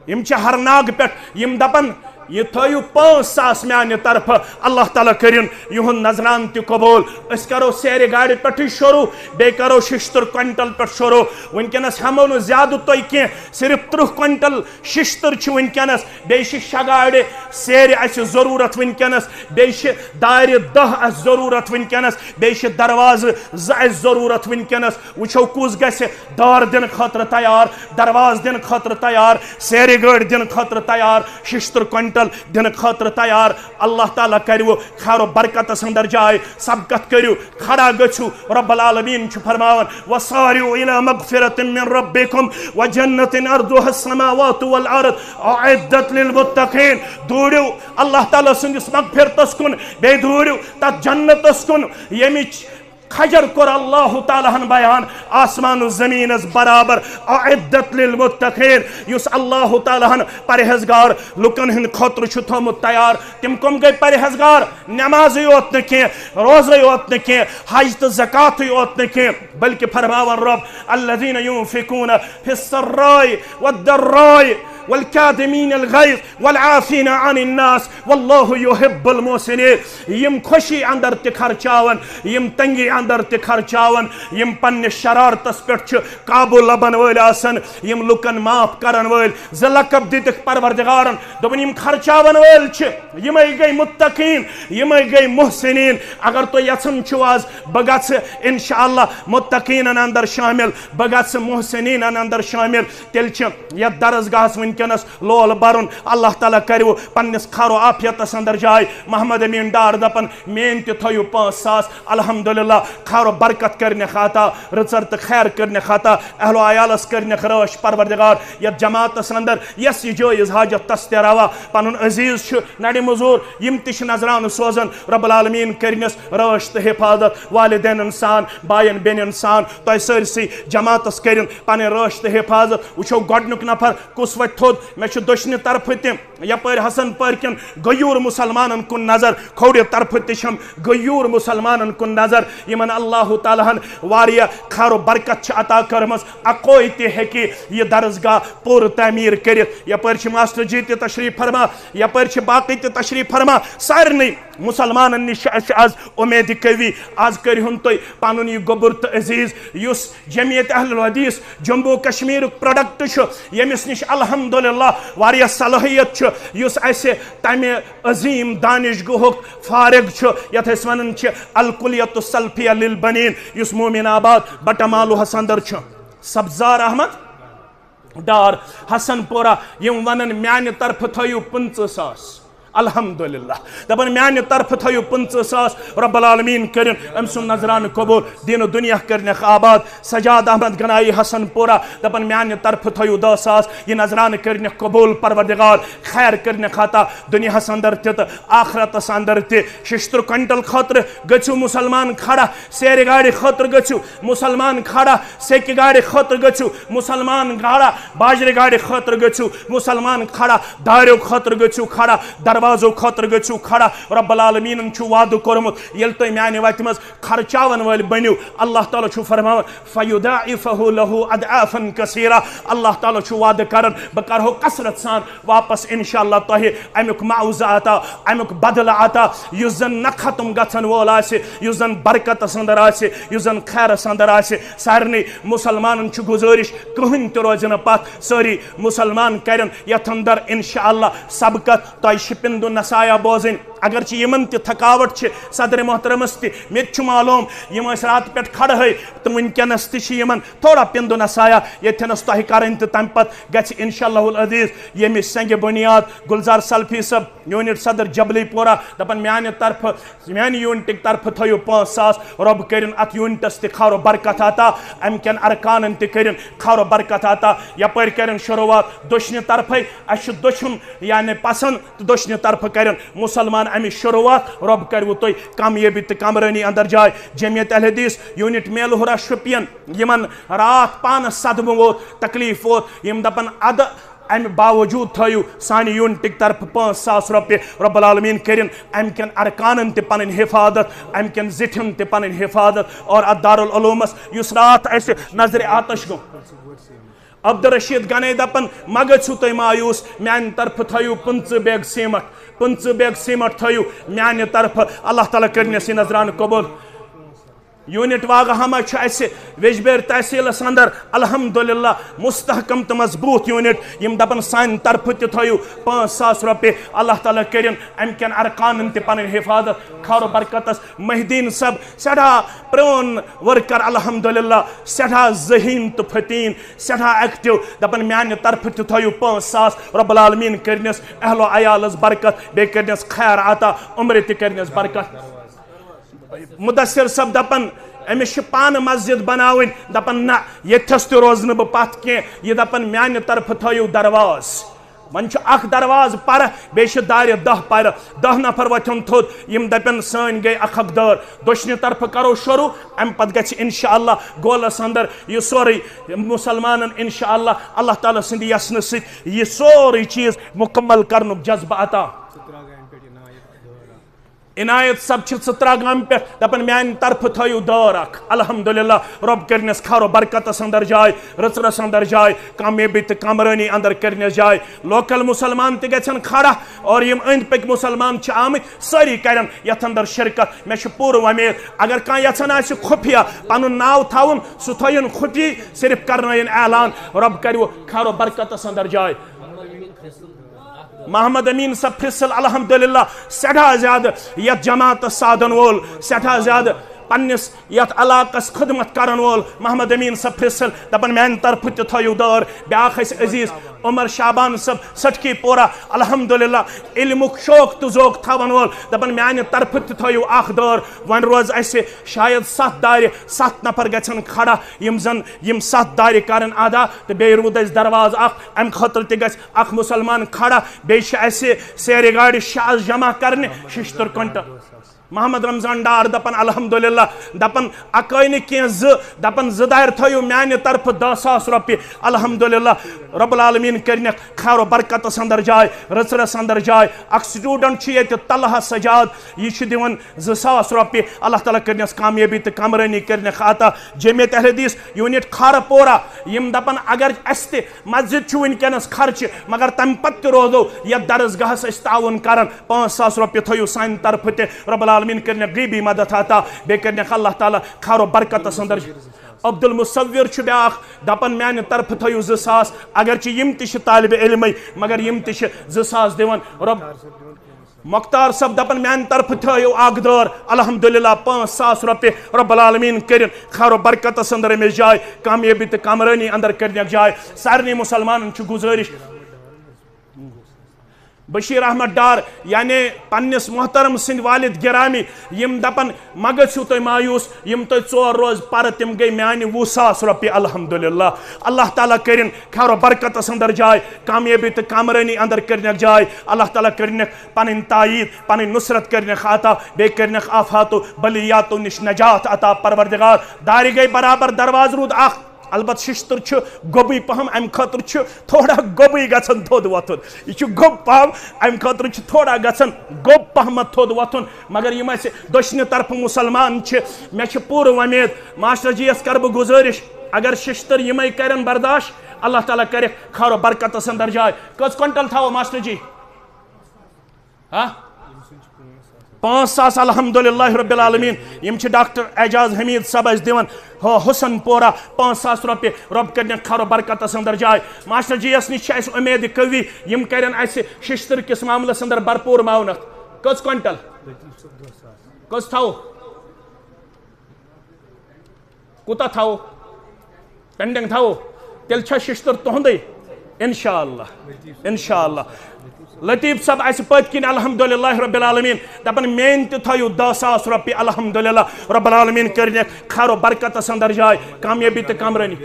یِم چھِ ہرناگ پٮ۪ٹھ، یِم دپان، یہِ تھٲیِو پانٛژھ ساس میانہِ طرفہٕ، اللہ تعالیٰ کٔرِن یِہُنٛد نذران تہِ قبول۔ أسۍ کرو سیرِ گاڑِ پٮ۪ٹھٕے شروع، بیٚیہِ کرو ششتٕر کوینٹل پٮ۪ٹھ شروع۔ وٕنکیٚنس ہٮ۪مو نہٕ زیادٕ تۄہہِ کینٛہہ، صرف تٕرٛہ کوینٹل ششتٕر چھِ وٕنکیٚنس، بیٚیہِ چھِ شےٚ گاڑِ سیرِ اَسہِ ضروٗرت وٕنکیٚنس، بیٚیہِ چھِ دارِ دَہ اَسہِ ضروٗرت وٕنکیٚنس، بیٚیہِ چھِ دروازٕ زٕ اَسہِ ضروٗرت وٕنکیٚنس۔ وٕچھو کُس گژھِ دار دِنہٕ خٲطرٕ تیار، دروازٕ دِنہٕ خٲطرٕ تیار، سیرِ گٲڑۍ دِنہٕ خٲطرٕ تیار، ششتٕر کوینٹل دِنہٕ خٲطرٕ تیار۔ اللہ تعالیٰ کَرِوٕ خیر و برکتس اندر جاے۔ سبقت کٔرِو، کھڑا گٔژھِو۔ رب العالمین چھُ فرماوان، "وسارعوا الی مغفرۃ من ربکم وجنۃ عرضها السماوات والارض اعدت للمتقین۔" دوٗرِو اللہ تعالیٰ سٕنٛدِس مغفرتس کُن، بیٚیہِ دوٗرِو تتھ جنتس کُن، ییٚمِچ کھجر کوٚر اللہ تعالیٰ ہن بیان، آسمان و زمینس برابر، اعدت للمتقین، یُس اللہ تعالیٰ ہن پرہیزگار لُکن ہٕنٛدِ خٲطرٕ چھُ تھوٚومُت تیار۔ تِم کم گٔے پرہیزگار؟ نمازٕے یوت نہٕ کینٛہہ، روزے یوت نہٕ کینٛہہ، حج تہٕ زکاتٕے یوت نہٕ کینٛہہ، بلکہِ فرماوان رب، الذین ینفقون فی السراء والضراء والکاظمین الغیظ والعافین عن الناس واللہ یحب المحسنین۔ یِم خوشی اندر تہِ خرچاون، یِم تنگی اندر تہِ خرچاون، یِم پننِس شرارتس پٮ۪ٹھ چھِ قابو لبن وٲلۍ آسان، یِم لُکن معاف کرن وٲلۍ۔ زٕ لقب دِتِکھ پروردگارن، دوٚپُن، یِم خرچاون وٲلۍ چھِ، یِمے گٔے متقین، یِمے گٔے محسنین۔ اگر تُہۍ یژھان چھِو آز بہٕ گژھٕ انشاءاللہ متقینن اندر شٲمِل، بہٕ گژھٕ محسنینن اندر شٲمِل، تیٚلہِ چھِ یتھ درسگاہس وٕنکیٚن وٕنکیٚنَس لول برُن۔ اللہ تعالیٰ کَرِوٕ پننِس خیر و عافیتَس اندر جاے۔ محمد امین ڈار دپان، میٲنۍ تہِ تھٲیِو پانٛژھ ساس۔ الحمدللہ، خیر و برکت کٔرنَکھ عطا، رٕژر تہٕ خیر کٔرنَکھ عطا، اہل و عیالَس کٔرنَکھ رٲچھ پروردگار۔ یَتھ جماعتَس اندر یَس یہِ جٲیز حاجت تَس تہِ روا، پنُن عزیز چھُ نَرِ مٔزوٗر، یِم تہِ چھِ نذرانہٕ سوزان، رب العالمین کٔرنَس رٲچھ تہٕ حفاظت۔ والدینَن سان، بایَن بیٚنٮ۪ن سان، تۄہہِ سٲرسٕے جماعتَس کٔرِن پنٕنۍ رٲچھ تہٕ حفاظت۔ وٕچھو گۄڈٕنیُک نفر کُس وۄتھِ تھوٚد۔ مےٚ چھُ دٔچھنہِ طرفہٕ تہِ یپٲرۍ حسن پورکٮ۪ن غیور مسلمانن کُن نظر، کھوورِ طرفہٕ تہِ چھم غیور مسلمانن کُن نظر، یِمن اللہ تعالیٰ ہن واریاہ خیر و برکت چھِ عطا کٔرمٕژ۔ اکوے تہِ ہیٚکہِ یہِ درسگاہ پوٗرٕ تعمیٖر کٔرِتھ۔ یپٲرۍ چھِ ماسٹر جی تہِ تشریف فرما، یپٲرۍ چھِ باقٕے تہِ تشریف فرما۔ سارنٕے مسلمانن نِش چھِ اَسہِ از اُمید قوی۔ از کٔرِہُن تُہۍ پنُن یہِ گوٚبُر تہٕ عزیز، یُس جمعیت اہل الحدیث جموں کشمیرُک پروڈکٹ چھُ، ییٚمِس نِش الحمدللہ واریاہ صلٲحیت چھُ، یُس اَسہِ تَمہِ عظیٖم دانش گاہُک فارغ چھُ، یَتھ أسۍ وَنان چھِ الکلیۃ السلفیہ للبنین، یُس مومن آباد بٹہ مالوہَس اندر چھُ۔ سبزار احمد ڈار، حسن پورہ، یِم ونان، میانہِ طرفہٕ تھٲیِو پٕنٛژٕہ ساس۔ الحمدللہ، دپان، میانہِ طرفہٕ تھٲیِو پٕنٛژٕہ ساس، رب العالمین کٔرِن أمۍ سُنٛد نذرانہٕ قبول، دین و دنیا کٔرنَکھ آباد۔ سجاد احمد گنایی، حسن پورہ، دپان، میانہِ طرفہٕ تھٲیِو دَہ ساس، یہِ نذرانہٕ کٔرنَکھ قبول پروردگار، خیر کٔرنَکھ عطا، دنیاہس اندر تہِ تہٕ آخرتس اندر تہِ۔ ششتٕر کوینٹل خٲطرٕ گٔژھِو مسلمان کھڑا، سیرِ گاڑِ خٲطرٕ گٔژھِو مسلمان کھڑا، سیٚکہِ گاڑِ خٲطرٕ گٔژھِو مسلمان کھڑا، باجرِ گاڑِ خٲطرٕ گٔژھِو مسلمان کھڑا، داریو خٲطرٕ گٔژھِو کھڑا، دروازو خٲطرٕ گٔژھِو کھڑا۔ رب العالمینن چھُ وعدٕ کوٚرمُت، ییٚلہِ تُہۍ میانہِ وتہِ منٛز خرچاون وٲلۍ بٔنِو، اللہ تعالیٰ چھُ فرماوان، فیضاعفہ لہ اضعافا کثیرہ۔ اللہ تعالیٰ چھُ وعدٕ کران، بہٕ کرہو کثرت سان واپس انشاءاللہ تۄہہِ امیُک معاوضہ عطا، امیُک بدلہٕ عطا، یُس زن نہ ختم گژھن وول آسہِ، یُس زن برکتس اندر آسہِ، یُس زن خیرس اندر آسہِ۔ سارنٕے مسلمانن چھُ گزٲرش، کٕہٕنۍ تہِ روزِ نہٕ پتھ، سٲری مسلمان کرن یتھ اندر انشاءاللہ سبقت۔ تۄہہِ چھِ پِندُن نصایح بوزٕنۍ، اگرچہِ یِمن تہِ تھکاوٹ چھِ، صدر محترمس تہِ، مےٚ تہِ چھُ معلوم، یِم ٲسۍ راتہٕ پٮ۪ٹھ کھڑہے تہٕ وٕنکیٚنس تہِ چھِ یِمن تھوڑا پِندُن نصایح ییٚتھٮ۪نس تۄہہِ کرٕنۍ، تہٕ تمہِ پتہٕ گژھِ انشاءاللہ العزیز ییٚمِچ سنگِ بنیاد گلزار سلفی صٲب، یونٹ صدر جبلی پورہ، دپان، میانہِ طرفہٕ، میانہِ یونٹٕکۍ طرفہٕ تھٲیِو پانٛژھ ساس، رۄب کٔرِن اتھ یونٹس تہِ خیر و برکت عطا، امہِ کٮ۪ن ارکانن تہِ کٔرِن خیر و برکت عطا۔ یپٲرۍ کرن شروعات دٔچھنہِ طرفے، اسہِ چھُ دٔچھُن یعنی پسند، تہٕ دٔچھنہِ طرفہٕ کرن مسلمان امِچ شروعات، رۄب کرِوٕ تُہۍ کامیٲبی تہٕ کامرٲنی اندر جاے۔ جمعیت اہل حدیث یونٹ میلہورہ شُپین، یِمن راتھ پانس صدمہٕ ووت، تکلیف ووت، یِم دپان، ادٕ امہِ باوجود تھٲیِو سانہِ یونٹٕکۍ طرفہٕ پانٛژھ ساس رۄپیہِ۔ رب العالمین کٔرِن امہِ کٮ۪ن ارکانن تہِ پنٕنۍ حفاظت، امہِ کٮ۪ن زِٹھٮ۪ن تہِ پنٕنۍ حفاظت۔ اور اتھ دارالعلومس یُس راتھ اسہِ نظرِ آتش گوٚو، عبدالرشید گنے دپان، مہ گژھِو تُہۍ مایوس، میانہِ طرفہٕ تھٲیِو پٕنٛژٕہ بیگ سیمٹ، پٕنٛژٕہ بیگ سیمٹ تھٲیِو میانہِ طرفہٕ۔ اللہ تعالیٰ کٔرِنَس یہِ نذرانہٕ قبول۔ یونٹ واگہ ہما چھُ اسہِ ویجبیر تحصیلس اندر الحمدللہ مستحکم تہٕ مضبوط یونٹ۔ یِم دپان، سانہِ طرفہٕ تہِ تھٲیِو پانٛژھ ساس رۄپیہِ۔ اللہ تعالیٰ کٔرِن امہِ کٮ۪ن ارکانن تہِ پنٕنۍ حفاظت۔ خیر و برکتس محی الدین صٲب، سٮ۪ٹھاہ پرٛون ورکر، الحمدللہ سٮ۪ٹھاہ ذہین تہٕ فتین، سٮ۪ٹھاہ ایکٹیو، دپان، میانہِ طرفہٕ تہِ تھٲیِو پانٛژھ ساس، رب العالمین کٔرنس اہل و عیالس برکت، بیٚیہِ کٔرنس خیر عطا، عمرِ تہِ کٔرنس برکت۔ مدثر صٲب دپان، أمِس چھِ پانہٕ مسجد بناوٕنۍ، دپان، نہ، ییٚتھس تہِ روزٕ نہٕ بہٕ پتھ کینٛہہ۔ یہِ دپان، میانہِ طرفہٕ تھٲیِو درواز۔ وۄنۍ چھُ اکھ درواز پرٕ، بیٚیہِ چھِ دارِ دَہ پرٕ، دَہ نفر وۄتھن تھوٚد، یِم دپن، سٲنۍ گٔے اکھ اکھ دٲر۔ دٔچھنہِ طرفہٕ کرو شروع، امہِ پتہٕ گژھِ انشاءاللہ گولس اندر یہِ سورُے مسلمانن انشاءاللہ اللہ تعالیٰ سٕنٛدِ یژھنہٕ سۭتۍ یہِ سورُے چیٖز مکمل کرنُک جذبہٕ عطا۔ عنایت صٲب چھِ ژٕترا گامہِ پٮ۪ٹھ، دَپان، میٛانہِ طرفہٕ تھٲیِو دٲر اکھ۔ الحمدللہ، رۄب کٔرِنَس خیر و برکتَس اندر جاے، رٕژرَس اندر جاے، کامیٲبی تہٕ کامرٲنی اندر کٔرِنَس جاے۔ لوکل مُسلمان تہِ گژھن کھڑا اور یِم أنٛدۍ پٔکۍ مُسلمان چھِ آمٕتۍ، سٲری کَرن یَتھ اندر شرکت۔ مےٚ چھِ پوٗرٕ وۄمید، اگر کانٛہہ یَژھان آسہِ خُفیہ پَنُن ناو تھاوُن، سُہ تھٲیِن خُفی، صرف کرنٲیِن اعلان، رۄب کَرِ خیر و برکتَس اندر جاے۔ محمد امین صٲب پھرسل الحمدللہ سٮ۪ٹھاہ زیادٕ یتھ جماعتس سادن وول، سٮ۪ٹھاہ زیادٕ پننِس یتھ علاقس خدمت کرن وول محمد امین صٲب پھرسل، دپان میانہِ طرفہٕ تہِ تھٲیِو دٲر۔ بیاکھ ٲسۍ عزیز عمر شعبان صٲب سٹکی پورہ، الحمدللہ، علمُک شوق تہٕ ذوق تھاون وول، دپان میانہِ طرفہٕ تہِ تھٲیِو اکھ دٲر۔ وۄنۍ روز اسہِ شاید ستھ دارِ، ستھ نفر گژھن کھڑا، یِم زن یِم ستھ دارِ کرن ادا، تہٕ بیٚیہِ روٗد اسہِ دروازٕ اکھ، امہِ خٲطرٕ تہِ گژھِ اکھ مسلمان کھڑا۔ بیٚیہِ چھِ اسہِ سیرِ گاڑِ شیٚے آز جمع کرنہِ، شیٚشتٕر کوینٹل۔ محمد رمضان ڈار دپان الحمدللہ، دپان اکٲے نہٕ کینٛہہ، زٕ، دپان زٕ دارِ تھٲیِو میانہِ طرفہٕ دہ ساس رۄپیہِ۔ الحمدللہ، رب العالمین کٔرنکھ خیر و برکتس اندر جاے، رٕژرس اندر جاے۔ اکھ سٹوڈنٹ چھُ ییٚتہِ طلحہ سجاد، یہِ چھُ دِوان زٕ ساس رۄپیہِ۔ اللہ تعالیٰ کٔرنس کامیٲبی تہٕ کامرٲنی کٔرنکھ عطا۔ جمعیت اہل حدیث یونٹ کھارہ پورہ، یِم دپان اگر اسہِ تہِ مسجد چھُ وٕنکیٚنس خرچہِ، مگر تمہِ پتہٕ تہِ روزو یتھ درس گاہس أسۍ تعاوُن کران۔ پانٛژھ ساس رۄپیہِ تھٲیِو سانہِ طرفہٕ تہِ، رب العالمین کٔرنکھ غیبی مدد عطا، بیٚیہِ کٔرنکھ اللہ تعالیٰ خیر و برکتس اندر۔ عبدالمصور چھُ بیاکھ، دپان میانہِ طرفہٕ تھٲیِو زٕ ساس، اگرچہِ یِم تہِ چھِ طالب علمٕے، مگر یِم تہِ چھِ زٕ ساس دِوان۔ رب مختار صٲب دپان میانہِ طرفہٕ تھٲیِو اکھ دٲر، الحمدللہ، پانٛژھ ساس رۄپیہِ، رب العالمین کٔرِن خیر و برکتس اندر أمِس جاے، کامیٲبی تہٕ کامرٲنی اندر کٔرنکھ جاے۔ سارنٕے مسلمانن چھِ گزٲرش۔ بشیر احمد ڈار، یعنی پننِس محترم سٕنٛدۍ والد گرامی، یِم دپان مہ گٔژھِو تُہۍ مایوس، یِم تُہۍ ژور روز پرٕ، تِم گٔے میانہِ وُہ ساس رۄپیہِ۔ الحمدللہ، اللہ تعالیٰ کٔرِن خیر و برکتس اندر جاے، کامیٲبی تہٕ کامرٲنی اندر کٔرنکھ جاے۔ اللہ تعالیٰ کٔرنکھ پنٕنۍ تایید، پنٕنۍ نصرت کٔرنکھ عطا، بیٚیہِ کٔرنکھ آفاتو بلیاتو نِش نجات عطا۔ پروردگار، دارِ گٔے برابر، دروازٕ روٗد اکھ۔ البتہ ششتٕر چھُ گوٚبُے پہم، امہِ خٲطرٕ چھُ تھوڑا گوٚبُے گژھان تھوٚد وۄتھُن۔ یہِ چھُ گوٚب پہم، امہِ خٲطرٕ چھُ تھوڑا گژھان گوٚب پہمتھ تھوٚد وۄتھُن۔ مگر یِم اسہِ دٔچھنہِ طرفہٕ مسلمان چھِ، مےٚ چھِ پوٗرٕ وۄمید، ماسٹر جی یس کرٕ بہٕ گزٲرش، اگر ششتٕر یِمے کرن برداشت، اللہ تعالیٰ کرٮ۪کھ خیر و برکتس اندر جاے۔ کٔژ کوینٹل تھاوو ماسٹر جی؟ ہا؟ پانٛژھ ساس، الحمدللہ رب العالمین۔ یِم چھِ ڈاکٹر اعجاز حمید صٲب اَسہِ دِوان، ہو، حسن پورہ، پانٛژھ ساس رۄپیہِ۔ رۄب کٔرِنَکھ خیر و برکتس اندر جاے۔ ماسٹر جی یس نِش چھِ اَسہِ اُمید قوی، یِم کَرن اَسہِ ششتٕر کِس معاملس اندر بھرپوٗر معاونت۔ کٔژ کوینٹل؟ کٔژ تھاوو؟ کوٗتاہ تھاوو؟ پینڈنگ تھاوو؟ تیٚلہِ چھا ششتٕر تُہُنٛدُے؟ انشاءاللہ، انشاءاللہ۔ لطیف صٲب آسہِ پٔتۍ کِنۍ، الحمدللہ رب العالمین، دپان میٲنۍ تہِ تھٲیِو دہ ساس رۄپیہِ، الحمدللہ رب العالمین کٔرِنَکھ خیر و برکتس اندر جاے، کامیٲبی تہٕ کامرٲنی۔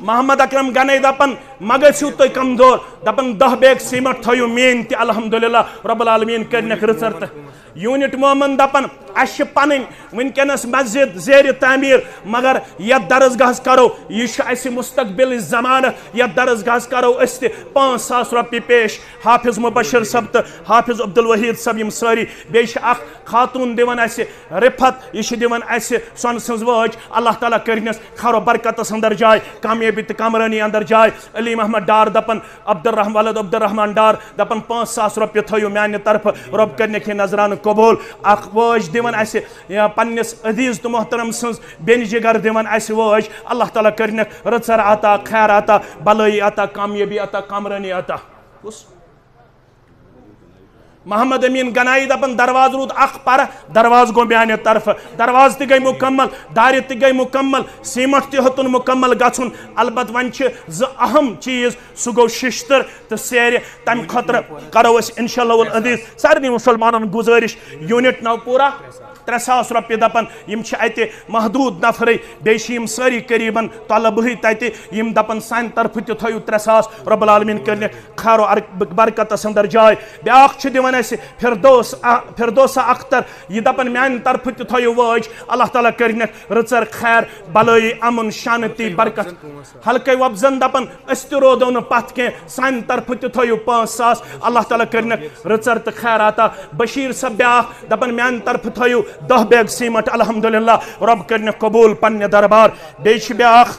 محمد اکرم گنے دپان مہ گٔژھِو تُہۍ کمزور، دپان دہ بیگ سیمٹ تھٲیِو میٲنۍ تہِ، الحمدللہ رب العالمین کٔرِنَکھ رٕژر تہٕ یونٹ مومن دپان، اسہِ چھِ پنٕنۍ وٕنکیٚنس مسجد زیر تعمیٖر، مگر یتھ درسگاہس کرو، یہِ چھُ اسہِ مستقبل ضمانت، یتھ درسگاہس کرو أسۍ تہِ پانٛژھ ساس رۄپیہِ پیش۔ حافظ مبشر صٲب تہٕ حافظ عبدالوحید صٲب، یِم سٲری، بیٚیہِ چھِ اکھ خاتوٗن دِوان اسہِ رفت، یہِ چھِ دِوان اسہِ سۄنہٕ سٕنٛز وٲج۔ اللہ تعالیٰ کٔرِنَس خیر و برکتس اندر جاے، کامیٲبی تہٕ کامرٲنی اندر جاے۔ علی محمد ڈار دپان، عبدالرحم، ولد عبدالرحمان ڈار دپان، پانٛژھ ساس رۄپیہِ تھٲیِو میانہِ طرفہٕ، رۄب کٔرِنَکھ یہِ نذرانہٕ قبول۔ اکھ وٲج دِوان اسہِ، یا پننِس عزیز تہٕ محترم سٕنٛز بیٚنہِ جگر دِوان اسہِ وٲج۔ اللہ تعالیٰ کٔرِنَکھ رٕژر عطا، خیر عطا، بلٲیی عطا، کامیٲبی عطا، کامرٲنی عطا۔ کُس؟ محمد امین گنایی دپان، دروازٕ روٗد اکھ پرٕ، دروازٕ گوٚو میانہِ طرفہٕ، دروازٕ تہِ گٔے مکمل، دارِ تہِ گٔے مکمل، سیمٹ تہِ ہیوٚتُن مکمل گژھُن۔ البتہ وۄنۍ چھِ زٕ اہم چیٖز، سُہ گوٚو ششتٕر تہٕ سیرِ۔ تمہِ خٲطرٕ کرو أسۍ انشاءاللہ العزیز سارنٕے مسلمانن گزٲرِش، یونٹ نو پورہ ترٛےٚ ساس رۄپیہِ دپان، یِم چھِ اتہِ محدوٗد نفرٕے، بیٚیہِ چھِ یِم سٲری قریباً طلبہٕے تتہِ، یِم دپان سانہِ طرفہٕ تہِ تھٲیِو ترٛےٚ ساس، رب العالمین کٔرِنَکھ خیر و ار-، برکتس اندر جاے۔ بیاکھ چھِ دِوان اسہِ فردوس ا-، فردوسہ اختر، یہِ دپان میانہِ طرفہٕ تہِ تھٲیِو وٲج، اللہ تعالیٰ کٔرِنَکھ رٕژر خیر، بلٲیی، امن، شانتی، برکت۔ حلقے وۄپزن دپان أسۍ تہِ روزو نہٕ پتھ کینٛہہ، سانہِ طرفہٕ تہِ تھٲیِو پانٛژھ ساس، اللہ تعالیٰ کٔرِنَکھ رٕژر تہٕ خیر عطا۔ بشیر صٲب بیاکھ دپان میانہِ طرفہٕ تھٲیِو دہ بیگ سیمٹ، الحمدللہ رب کٔرِنَکھ قبول پننہِ دربار۔ بیٚیہِ چھِ بیاکھ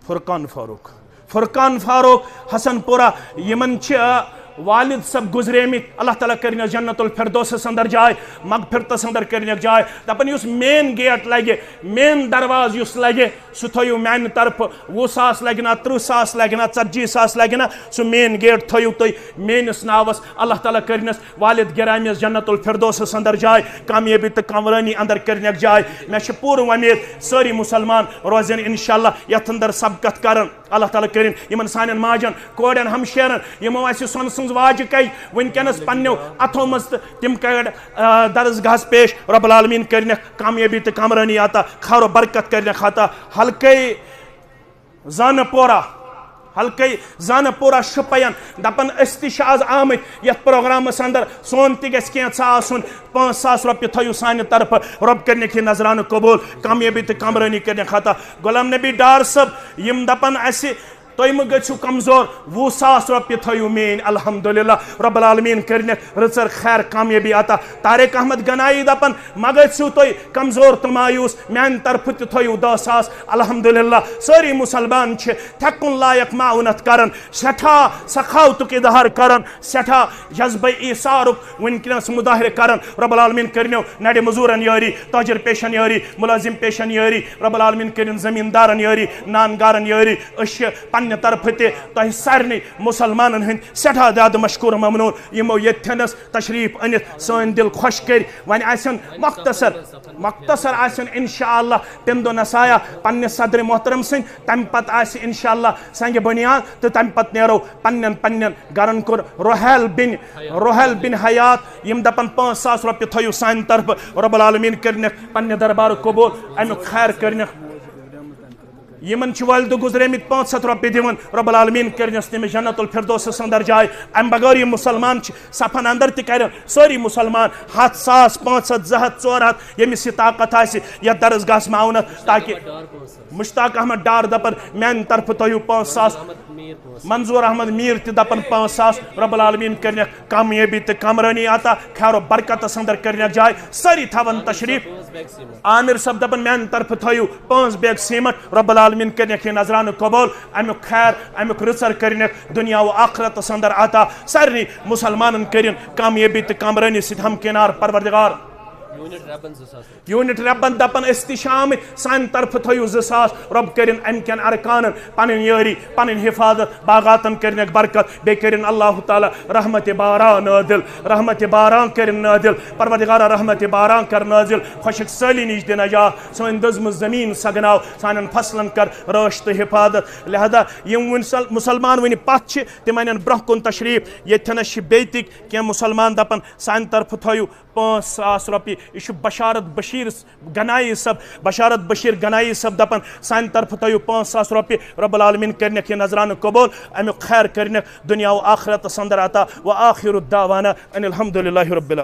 فرقان فاروق، فرقان فاروق حسن پورہ، یِمن چھِ، آ، والد صٲب گُزریمٕتۍ، اللہ تعالیٰ کٔرِنَس جنت الفردوسس اندر جاے، مغفرتس اندر کٔرِنَکھ جاے۔ دپان یُس مین گیٹ لگہِ، مین دروازٕ یُس لگہِ، سُہ تھٲیِو میانہِ طرفہٕ۔ وُہ ساس لگہِ نا، ترٕٛہ ساس لگہِ نا، ژتجی ساس لگہِ نا، سُہ مین گیٹ تھٲیِو تُہۍ میٲنِس ناوس۔ اللہ تعالیٰ کٔرِنَس والد گرامیس جنت الفردوسس اندر جاے، کامیٲبی تہٕ کامرٲنی اندر کٔرِنَکھ جاے۔ مےٚ چھِ پوٗرٕ وۄمید سٲری مسلمان روزن انشاءاللہ یتھ اندر سبقت کران۔ اللہ تعالیٰ کٔرِن یِمن سانٮ۪ن ماجن، کورٮ۪ن، ہمشیرن، یِمو اسہِ سۄنہٕ سٕنٛز واجہِ کَے وٕنکیٚنس پننیو اتھو منٛز تہٕ تِم کَڑ، آ، درسگاہس پیش۔ رب العالمین کٔرِنَکھ کامیٲبی تہٕ کامرٲنی عطا، خیر و برکت کٔرِنَکھ عطا۔ ہلکے زانہٕ پورہ، ہلکے زانہٕ پورہ شُپین دپان أسۍ تہِ چھِ آز آمٕتۍ یتھ پروگرامس اندر، سون تہِ گژھِ کینٛژھا آسُن۔ پانٛژھ ساس رۄپیہِ تھٲیِو سانہِ طرفہٕ، رۄب کٔرِنَکھ یہِ نذرانہٕ قبول، کامیٲبی تہٕ کامرٲنی کٔرِنَکھ عطا۔ غلام نبی ڈار صٲب، یِم دپان اسہِ تُہۍ مہٕ گٔژھِو کمزور، وُہ ساس رۄپیہِ تھٲیِو میٲنۍ۔ الحمدللہ، رب العالمین کٔرِنَکھ رٕژر خیر کامیٲبی عطا۔ طارق احمد گنایی دپان مہ گٔژھِو تُہۍ کمزور تہٕ مایوس، میانہِ طرفہٕ تہِ تھٲیِو دہ ساس۔ الحمدللہ، سٲری مسلمان چھِ تھٮ۪کُن لایق معاونت کران، سٮ۪ٹھاہ سخاوتُک اظہار کران، سٮ۪ٹھاہ جذبہ ایثارُک وٕنکیٚنس مظاہرٕ کران۔ رب العالمین کٔرِنو نڑِ مزورن یٲری، تاجر پیشن یٲری، ملازم پیشن یٲری، رب العالمین کٔرِن زمیندارن یٲری، نان گارن یٲری۔ أسۍ چھِ پننہِ طرفہٕ تہِ تۄہہِ سارنٕے مسلمانن ہٕنٛدۍ سٮ۪ٹھاہ زیادٕ مشکور ممنون، یِمو ییٚتھٮ۪نس تشریف أنِتھ سٲنۍ دل خۄش کٔرۍ۔ وۄنۍ آسن مختصر، مختصر آسن انشاءاللہ تمہِ دۄہ نسایا پننہِ صدر محترم سٕنٛدۍ، تمہِ پتہٕ آسہِ انشاءاللہ سنگِ بنیاد، تہٕ تمہِ پتہٕ نیرو پننٮ۪ن پننٮ۪ن گرن کُن۔ روحیل بن، روحیل بن حیات، یِم دپان پانٛژھ ساس رۄپیہِ تھٲیِو سانہِ طرفہٕ، رب العالمین کٔرِنَکھ پننہِ دربارُک قبول، امیُک خیر کٔرِنَکھ۔ یِمن چھِ والدٕ گُزریمٕتۍ پانٛژھ ہتھ رۄپیہِ دِوان، رب العالمین کٔرِنَس تٔمِس جنت الفردوسس اندر جاے۔ امہِ بغٲر یِم مسلمان چھِ صفن اندر تہِ کرن سٲری مسلمان ہتھ، ساس، پانٛژھ ہتھ، زٕ ہتھ، ژور ہتھ، ییٚمِس یہِ طاقت آسہِ یتھ درسگاہس معاونت، تاکہِ مشتاق احمد ڈار دپن میانہِ طرفہٕ تھٲیِو پانٛژھ ساس، منظور احمد میر تہِ دپن پانٛژھ ساس، رب العالمین کٔرِنَکھ کامیٲبی تہٕ کامرٲنی عطا، خیر و برکتس اندر کٔرِنَکھ جاے۔ سٲری تھاون تشریف۔ عامر صٲب دپان میانہِ طرفہٕ تھٲیِو پانٛژھ بیگ سیمٹ، رب العالمین کٔرِنَکھ یہِ نذرانہٕ قبول، امیُک خیر، امیُک رٕژر کٔرِنَکھ دنیا و آخرتس اندر عطا۔ سارنٕے مسلمانن کٔرِن کامیٲبی تہٕ کامرٲنی سۭتۍ ہمکنار پروردگار۔ یونٹ ربن دپان أسۍ تہِ چھِ آمٕتۍ، سانہِ طرفہٕ تھٲیِو زٕ ساس، رۄب کٔرِن امہِ کٮ۪ن ارکانن پنٕنۍ یٲری، پنٕنۍ حفاظت، باغاتن کٔرِنَکھ برکت، بیٚیہِ کٔرِن اللہ تعالیٰ رحمت باران نٲدِل، رحمت باران کٔرِن نٲدِل، پروردگارا رحمت باران کر نٲدِل، خۄشک سٲلی نِش دِ نجات، سٲنۍ دٔزمٕژ زمیٖن سگناو، سانٮ۪ن فصلن کر رٲچھ تہٕ حفاظت۔ لہذا یِم وُنہِ سل-، مسلمان وُنہِ پتھ چھِ، تِم انن برونٛہہ کُن تشریف، ییٚتھٮ۪نس چھِ بیٚیہِ تہِ کینٛہہ مسلمان دپان سانہِ طرفہٕ تھٲیِو پانٛژھ ساس رۄپیہِ۔ یہِ چھُ بشارت بشیٖر گنایی صٲب، بشارت بشیٖر گنایی صٲب دپان سانہِ طرفہٕ تھٲیِو پانٛژھ ساس رۄپیہِ، رب العالمین کٔرِنَکھ یہِ نذرانہٕ قبول، امیُک خیر کٔرِنَکھ دنیا و آخرتس اندر عطا۔ و آخر دعوانا ان الحمد للہ رب العالمین۔